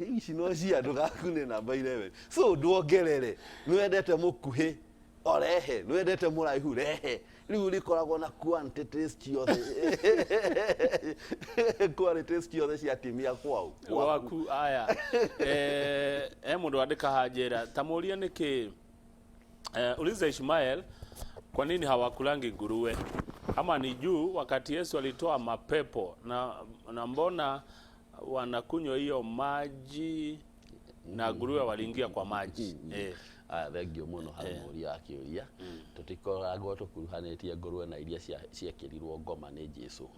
ĩ, ici no cia andũ gaku nĩ namba 11. So ndwongerere, nĩ wendete mũkuhĩ, o rehe, nĩ wendete mũraihu, rehe. Rĩu rĩkoragwo na quantities ciothe. Qualities ciothe cia atimia kwao. Gwaku, aya. He mũndũ wandĩka haha njĩra, ta mũrie nĩkĩ, uliza Ishmael kwa nini hawakulangi nguruwe? Ama ni juu wakati Yesu alitoa mapepo na mbona wanakunywa hiyo maji? Na nguruwe waliingia kwa maji. Aya, thengio mũno harĩ mũria wa kĩũria. Tũtikoragwo tũkuruhanĩtie ngũrwe na iria ciekĩrirwo ngoma nĩ Jesu.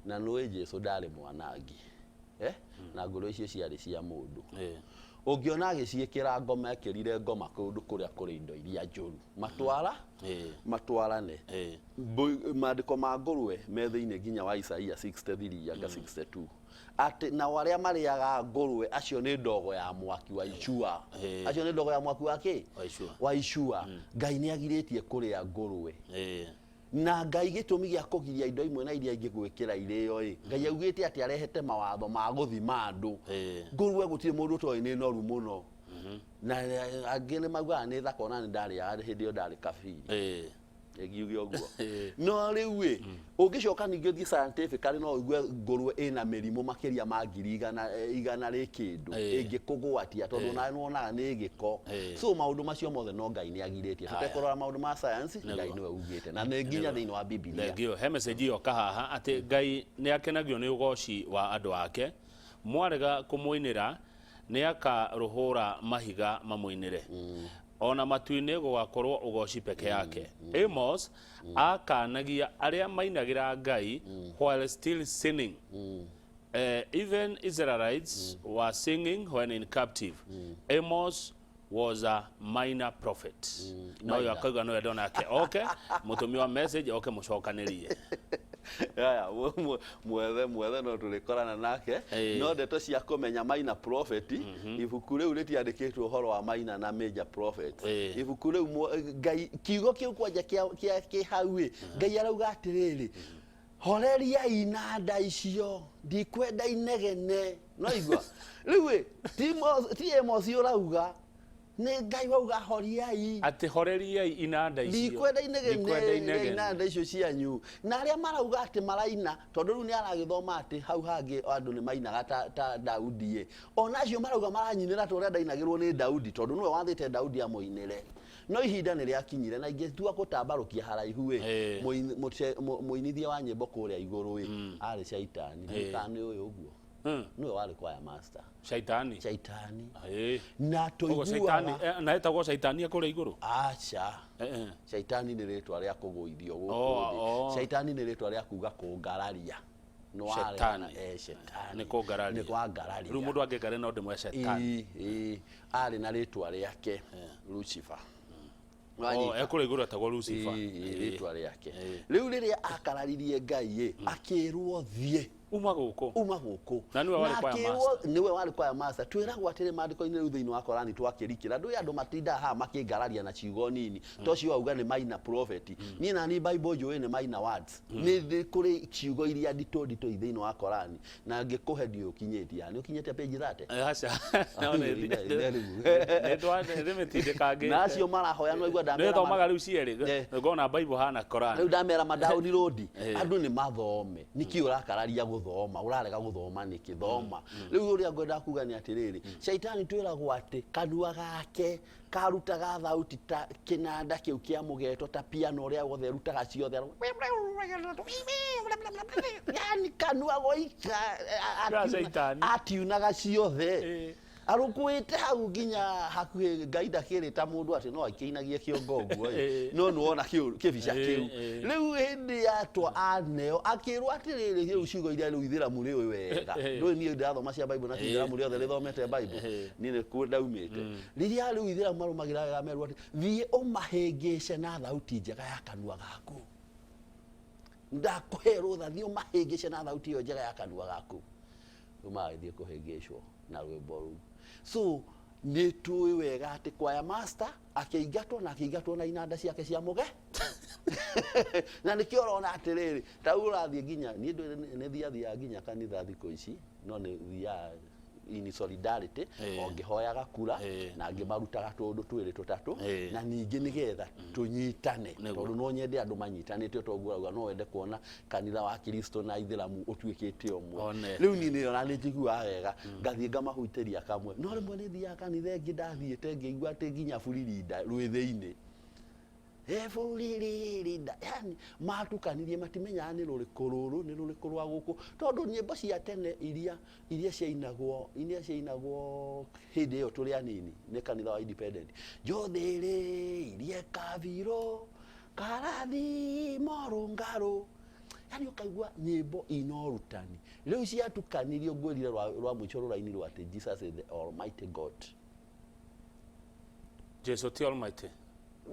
Na nũĩ Jesu ndarĩ mwanangi, eh? Na ngũrwe icio ciarĩ cia mũndũ. Ũngĩona agĩciĩkĩra ngoma, ekĩrire ngoma kũndũ kũrĩa kũrĩ indo iria njũru matwara matwarane. Maandĩko ma ngũrwe me thĩinĩ nginya wa Isaia 63 anga 62, atĩ nao arĩa marĩaga ngũrwe acio nĩ ndogo ya mwaki wa icua. Acio nĩ ndogo ya mwaki wa kĩ? Wa icua. Wa icua. Ngai nĩ agirĩtie kũrĩa ngũrwe. Na Ngai gĩtũmi gĩa kũgiria indo imwe na iria ingĩ gwĩkĩra irĩo ĩ, Ngai augĩte atĩ arehete mawatho ma gũthima andũ. Ngũrwe gũtirĩ mũndũ ũtoĩ nĩ noru mũno, na angĩ nĩ maugaga nĩ thaka, ona nĩ ndarĩaga hĩndĩ ĩyo ndarĩ kabiri. Ngiuge ũguo. No rĩu ĩ, ũngĩcoka ningĩ ũthiĩ scientifically, no ũigue ngũrwe ĩna mĩrimũ makĩria ma ngiri igana, igana rĩ kĩndũ ĩngĩkũgwatia, tondũ nawe nĩwonaga nĩ gĩko. So maũndũ macio mothe no Ngai nĩ agirĩtie. Tũtekũrora maũndũ ma science, Ngai nĩwe ugĩte na nĩ nginya thĩinĩ wa Bibilia. Thengio. He message yoka haha atĩ Ngai nĩ akenagio nĩ ũgoci wa andũ ake. Mwarega kũmũinĩra, nĩ akarũhũra mahiga mamũinĩre. Ona matu-inĩ gũgakorwo ũgoci peke yake. Amos akanagia arĩa mainagĩra Ngai while still sinning. Even Israelites were singing when in captive. Amos was a minor prophet. No ũyũ akauga no ende onake oke mũtũmi wa message oke mũcokanĩrie. Aya, mwethe mwethe no tũrĩkorana nake. No ndeto cia kũmenya minor prophet, ibuku rĩu rĩtiandĩkĩtwo ũhoro wa minor na major prophet. Ibuku rĩu Ngai kiugo kĩu kwanja kĩa kĩ hau ĩ, Ngai arauga atĩrĩrĩ, horeriai inanda icio, ndikwenda inegene. No igua rĩu ĩ, ti Amos ũrauga, nĩ Ngai wauga horiai. Atĩ horeriai inanda icio. Ndikwenda inegene. Ndikwenda inegene. Inanda icio cianyu. Na arĩa marauga atĩ maraina, tondũ rĩu nĩ aragĩthoma atĩ hau hangĩ andũ nĩ mainaga ta Daudi ĩ, ona acio marauga maranyinĩra ta ũrĩa ndainagĩrwo nĩ Daudi, tondũ nĩwe wathĩte Daudi amũinĩre. No ihinda nĩ rĩakinyire na ingĩtua gũtambarũkia haraihu ĩ, mũinithia wa nyĩmbo kũrĩa igũrũ ĩ, arĩ Shaitani. Kana nĩ ũyũ ũguo nĩwe warĩ choir master. Shaitani. Shaitani. Na Ũguo Shaitani tũiguaga na etagwo Shaitani kũrĩa igũrũ? Aca. Shaitani nĩ rĩtwa rĩa kũgũithio gũkũ thĩ. Shaitani nĩ rĩtwa rĩa kuga kũngararia. Nĩ warega. Shetani. Shetani. Nĩ kũngararia. Nĩ kwangararia. Rĩu mũndũ angĩngararia no ndĩmwe Shetani. Ĩ, arĩ na rĩtwa rĩake Lucifer. Oh, ekũrĩa igũrũ etagwo Lucifer. Ĩ, rĩtwa rĩake. Rĩu rĩrĩa akararirie Ngai ĩ, akĩrwo thiĩ, uma gũkũ. Uma gũkũ. Na nĩwe warĩ choir master. Nĩwe warĩ choir master. Twĩragwo atĩrĩ maandĩko-inĩ rĩu thĩinĩ wa Korani twakĩrikĩra, ndũĩ andũ matindaga haha makĩngararia na ciugo nini to ũcio wauga nĩ minor prophet. Niĩ na niĩ Bible njũĩ nĩ minor words. Nĩ kũrĩ ciugo iria nditũ nditũ thĩinĩ wa Korani, na ngĩkũhe ndiũĩ ũkinyĩtie nĩ ũkinyĩte page 30. Aca. No nĩ ndĩmĩtindĩkangĩte. Na acio marahoya no igua ndamera Nĩ thomaga rĩu cierĩ. Ngona Bible hana Korani. Rĩu ndamera madownload, andũ nĩ mathome. Nĩkĩ ũrakararia gũthoma? Ũrarega gũthoma nĩkĩ? Thoma. Rĩu ũrĩa ngwenda kuga nĩ atĩrĩrĩ, Shaitani twĩragwo atĩ kanua gake karutaga thauti ta kĩnanda kĩu kĩa mũgeto, ta piano ũrĩa wothe ĩrutaga ciothe, yani kanua goika Ka Shaitani. atiunaga ciothe arũkwĩte hau nginya hakuhĩ. Ngai ndakĩrĩ ta mũndũ atĩ no akĩinagie kĩongo ũguo ĩ. No nĩwona kĩbica kĩu. Rĩu hĩndĩ yatwa aneo akĩrwo atĩrĩrĩ, rĩu ciugo iria rĩu ithĩramu rĩũĩ wega. Ndũĩ niĩ ndĩrathoma cia Bible na ti ithĩramu rĩothe rĩthomete Bible. Niĩ nĩ kuo ndaumĩte. Rĩrĩa rĩu ithĩramu marũmagĩra wega, merwo atĩ thiĩ ũmahĩngĩce na thauti njega ya kanua gaku. Ndakũhe rũtha, thiĩ ũmahĩngĩce na thauti ĩyo njega ya kanua gaku. Rĩu magagĩthiĩ kũhĩngĩcwo na rwĩmbo rũu. So nĩ tũĩ wega atĩ choir master akĩingatwo na akĩingatwo na inanda ciake cia mũge, na nĩkĩo ũrona atĩrĩrĩ, ta rĩu ũrathiĩ nginya niĩ nĩ thiathiaga nginya kanitha thikũ ici, no nĩ thiaga in solidarity o ngĩhoyaga kura na ngĩmarutaga tũndũ twĩrĩ tũtatũ na ningĩ nĩgetha tũnyitane, tondũ no nyende andũ manyitanĩte. Toguo ũrauga no wende kuona kanitha wa Kristo na ithĩramu ũtuĩkĩte ũmwe. One. Rĩu niĩ nĩ ona nĩ njiguaga wega ngathiĩ ngamahutĩria kamwe, no rĩmwe nĩ thiaga kanitha ĩngĩ ndathiĩte ngĩigua atĩ nginya buririnda rwĩ thĩinĩ. Ebũrĩrĩrĩnda, yani matukanirie, matimenyaga nĩ rũrĩkũ rũrũ, nĩ rũrĩkũ rwa gũkũ, tondũ nyĩmbo cia tene iria ciainagwo hĩndĩ ĩyo tũrĩ anini nĩ kanitha wa Independent, njothĩrĩirie kabirũ karathi morũngarũ, yani ũkaigua nyĩmbo ina ũrutani. Rĩu ciatukanirio, ngwĩrire rwa mũico rũrainirwo atĩ Jesus is the Almighty God. Jesu ti Almighty.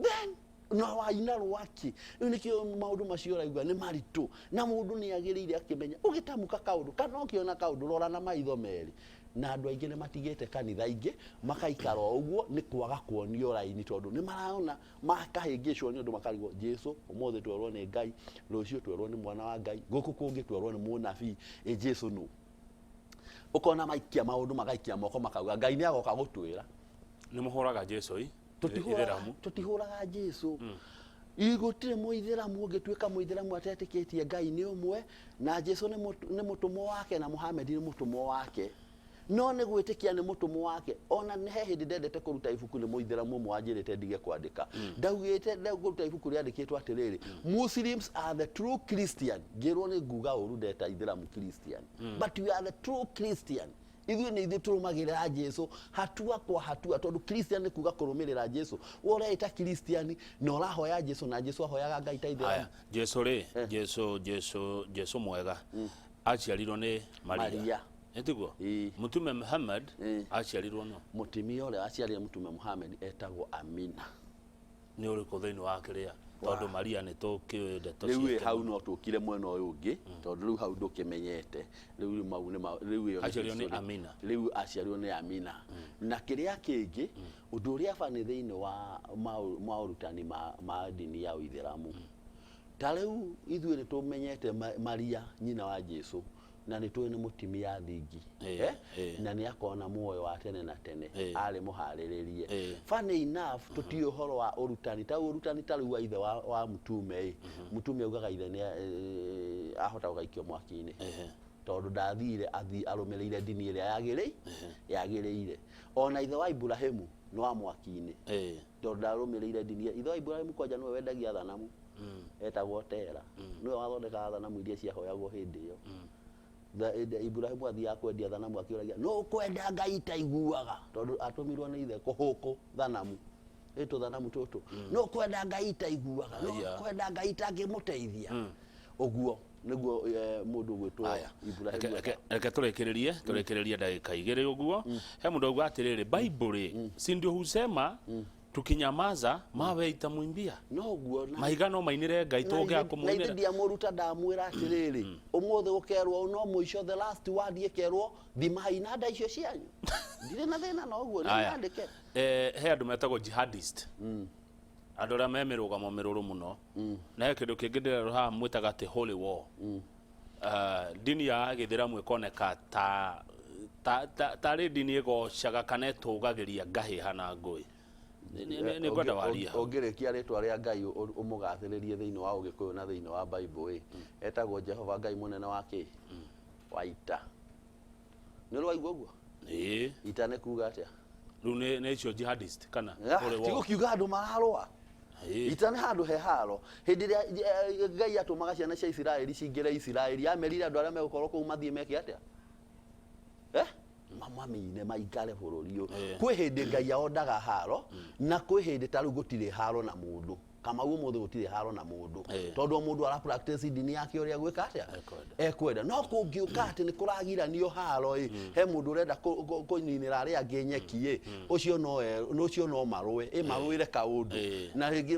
Then na waina rwaki rĩu nĩkĩo maũndũ macio ũraigua nĩ maritũ, na mũndũ nĩ agĩrĩire akĩmenya ũgĩtamũka kaũndũ kana ũkĩona kaũndũ, rora na maitho merĩ. Na andũ aingĩ nĩ matigĩte kanitha ingĩ makaikara o ũguo nĩ kwaga kuonio raini, tondũ nĩ marona makahĩngĩcwo nĩ ũndũ makarigwo Jesu ũmũthĩ twerwo nĩ Ngai, rũciũ twerwo nĩ mwana wa Ngai, gũkũ kũngĩ twerwo nĩ mũnabii. Ĩ Jesu nũ? Ũkona maikia maũndũ, magaikia moko, makauga Ngai nĩ agoka gũtwĩra. Nĩ mũhũraga Jesu i? Tũtihũraga. Ithĩramu. Tũtihũraga Jesu. Gũtirĩ mũithĩramu ũngĩtuĩka mũithĩramu atetĩkĩtie Ngai nĩ ũmwe na Jesu nĩ mũtũmwo wake na Muhammad nĩ mũtũmwo wake, no nĩ gwĩtĩkia nĩ mũtũmwo wake. Ona nĩ he hĩndĩ ndendete kũruta ibuku, nĩ mũithĩramu ũmwe wanjĩrĩte ndige kwandĩka. Ndaugĩte kũruta ibuku rĩandĩkĩtwo atĩrĩrĩ, "Muslims are the true Christian." Ngĩrwo nĩ nguga ũru ndeta ithĩramu Christian, but we are the true Christian. Ithuĩ nĩ ithuĩ tũrũmagĩrĩra Jesu hatua kwa hatua, tondũ Christian nĩ kuga kũrũmĩrĩra Jesu. We ũreĩta Christian na ũrahoya Jesu, na Jesu ahoyaga Ngai ta ithĩramu. Haya, Jesu rĩ, Jesu mwega aciarirwo nĩ Maria? Maria. Nĩtiguo? Ĩĩ. Mũtume Muhammad Ĩĩ. aciarirwo no? Mũtumia ũrĩa aciarire mũtume Muhammad etagwo Amina. Nĩ ũrĩkũ thĩinĩ wa kĩrĩa? Tondũ Maria nĩ tũkĩũĩ ndeto Rĩu ĩ ciake. Hau no tũkire mwena ũyũ ũngĩ, tondũ rĩu hau ndũkĩmenyete rĩu mau nĩ rĩu ĩyo nĩ Aciarirwo nĩ history. Amina. Rĩu aciarirwo nĩ Amina. Na kĩrĩa kĩngĩ, ũndũ ũrĩa bani thĩinĩ wa maũrutani ma ndini ya ũithĩramu, ta rĩu ithuĩ nĩ tũmenyete Maria nyina wa Jesu, na nĩ tũĩ nĩ mũtimia thingi. Eh? Na nĩ akona muoyo wa tene na tene. Arĩ mũharĩrĩrie. Funny enough, tũtiũĩ ũhoro wa ũrutani ta ũrutani ta rĩu wa ithe wa mũtume ĩ mũtume augaga ithe nĩ ahota gũgaikio mwaki-inĩ tondũ ndathire arũmĩrĩire ndini ĩrĩa yagĩrĩire. Ona ithe wa Iburahĩmu nĩ wa mwaki-inĩ tondũ ndarũmĩrĩire ndini. Ithe wa Iburahĩmu kwanja nĩwe wendagia thanamu, etagwo Tera, nĩwe wathondekaga thanamu iria ciahoyagwo hĩndĩ ĩyo. Iburahĩmu athiaga kwendia thanamu akĩũragia, "Nũ kwenda Ngai itaiguaga?" Tondũ atũmirwo nĩ ithe kũhũkũ thanamu ĩtũ thanamu tũtũ. "Nũ kwenda Ngai itaiguaga? Nũ Aya. kwenda Ngai itangĩmũteithia?" Ũguo nĩguo mũndũ ũgwĩtwo Aya. Iburahĩmu. Reke tũrĩkĩrĩrie ndagĩka 2 ũguo. He mũndũ auga atĩrĩrĩ, Bible si ndio husema tukinyamaza mawe itamwimbia? No guo na Mahiga no mainĩre Ngai tũngĩaga na ithe kũmũinĩra. Ndiamũruta, ndamwĩra atĩrĩrĩ, ũmũthĩ gũkerwo no mũico, the last word ĩkerwo, thimai na nda icio cianyu. Ndirĩ na thĩna na ũguo nĩ Aya. nyandĩke. He andũ metagwo jihadist, andũ arĩa me mĩrũgamo mĩrũrũ mũno, na he kĩndũ kĩngĩ ndĩrerwo haha mwĩtaga atĩ holy war. Ndini ya gĩthĩramu ĩkoneka ta tarĩ ndini ĩgocaga kana ĩtũgagĩria ngahĩha na ngũĩ. Nĩ ngwenda warie hau. Ũngĩrĩkia rĩtwa rĩa Ngai ũmũgathĩrĩrie thĩinĩ wa ũgĩkũyũ na thĩinĩ wa Bible ĩ, etagwo Jehova Ngai mũnene wa kĩ wa ita. Nĩ ũrĩ waigua ũguo? Ĩĩ. Ita nĩ kuga atĩa? Rĩu nĩ icio jihadist kana Ah, holy ti war? gũkiuga andũ mararũa. Ita nĩ handũ he haro. Hĩndĩ ĩrĩa Ngai atũmaga ciana cia Isiraeli cingĩre Isiraeli, amerire andũ arĩa megũkorwo kũu mathiĩ meke atĩa? Mamamine maikare bũrũri ũyũ. Kwĩ hĩndĩ Ngai aondaga haro, na kwĩ hĩndĩ ta rĩu gũtirĩ haro na mũndũ. Kamau, ũmũthĩ gũtirĩ haro na mũndũ, tondũ o mũndũ ara practice ndini yake ũrĩa gwĩka atĩa. Ekwenda. Ekwenda. No kũngĩũka atĩ nĩ kũragiranio haro ĩ, he mũndũ ũrenda kũninĩra arĩa angĩ nyeki ĩ, ũcio no marũe ĩ, marũĩre kaũndũ. Na rĩngĩ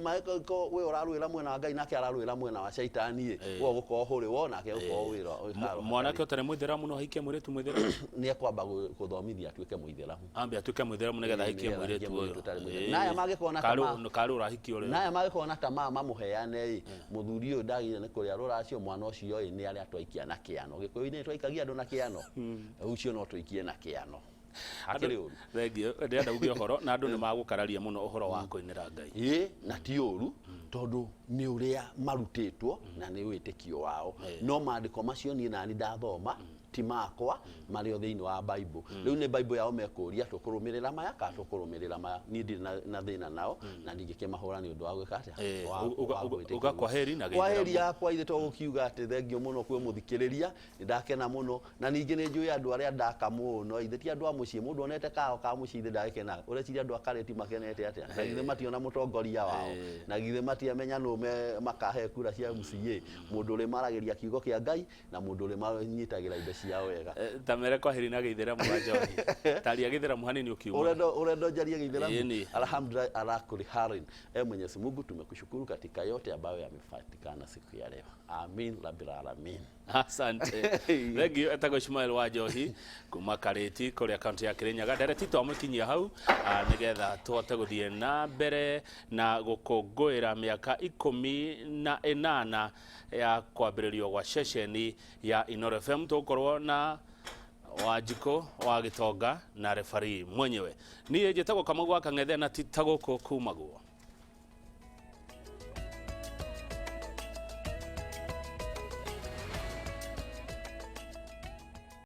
we ũrarũĩra mwena wa Ngai, nake ararũĩra mwena wa caitani ĩ, we ũgũkorwo hũrĩ wo nake ũgũkorwo wĩra haro. Mwanake ũtarĩ mũithĩramu no ahikie mũirĩtu mũithĩramu? Nĩ ekwamba gũthomithia atuĩke mũithĩramu. Ambe atuĩke mũithĩramu nĩgetha ahikie Nĩgetha ahikie mũirĩtu mũirĩtu ũyũ. ũtarĩ mũithĩramu. Na aya mangĩkorwo na Karĩ ũrahikia ũrĩa na aya mangĩkorwo na tamaa mamũheane ĩ, mũthuri ũyũ ndagĩrĩire nĩ kũrĩa rũracio, mwana ũcio ĩ, nĩ arĩa twaikia na kĩano. Gĩkũyũ-inĩ nĩ twaikagia andũ na kĩano. Ũcio no tũikie na kĩano, hakĩrĩ ũru. Thengiũ. Ndĩrenda uge ũhoro na andũ nĩ magũkararia mũno ũhoro wa kũinĩra Ngai. Ĩ, na ti ũru, tondũ nĩ ũrĩa marutĩtwo na nĩ wĩtĩkio wao. No maandĩko macio niĩ nani ndathoma. Ti makwa, marĩ o thĩinĩ wa Bible. Rĩu nĩ Bible yao mekũria, tũkũrũmĩrĩra maya kana tũkũrũmĩrĩra maya? Niĩ ndirĩ na thĩna nao na ndingĩkĩmahũra nĩ ũndũ wa gwĩka atĩa? Wa gwĩtĩkia Uga ũguo. kwa heri na Kwa heri gĩithĩramu. Yakwa ithe to gũkiuga atĩ thengio mũno kwĩ mũthikĩrĩria, nĩ ndakena mũno, na ningĩ nĩ njũĩ andũ arĩa ndaka mũno, ithe ti andũ a mũciĩ, mũndũ onete kao ka mũciĩ ithe ndagĩkenaga. Ũreciria andũ a Karĩti makenete atĩa? Na githĩ mationa mũtongoria wao? Na githĩ matiamenya nũ makahe kura cia MCA? Mũndũ ũrĩ maragĩria kiugo kĩa Ngai na mũndũ ũrĩ manyitagĩra indo ciao wega. Ta mere kwaheri na gĩithĩramu wa njohi. Taria gĩithĩramu hanini ũkiuma. Urenda njarie Gĩithĩramu? Ĩni. Alhamdulillah ala kulli halin. E Mwenyezi Mungu, tumekushukuru katika yote ambayo yamepatikana siku ya leo. Amin rabbil alamin. Asante. Thengio. Etagwo Ishmael wa Njohi kuma Karĩti kũrĩa kaunti ya Kĩrĩnyaga. Ndereti twamũkinyia hau nĩgetha tũhote gũthiĩ na mbere na gũkũngũĩra mĩaka 18 ya kwambĩrĩrio gwa ceceni ya Inooro FM. Tũgũkorwo na Wanjikũ wa Gĩtonga na referee mwenyewe. Niĩ njĩtagwo Kamau wa Kang'ethe na ti ta gũkũ kumagwo.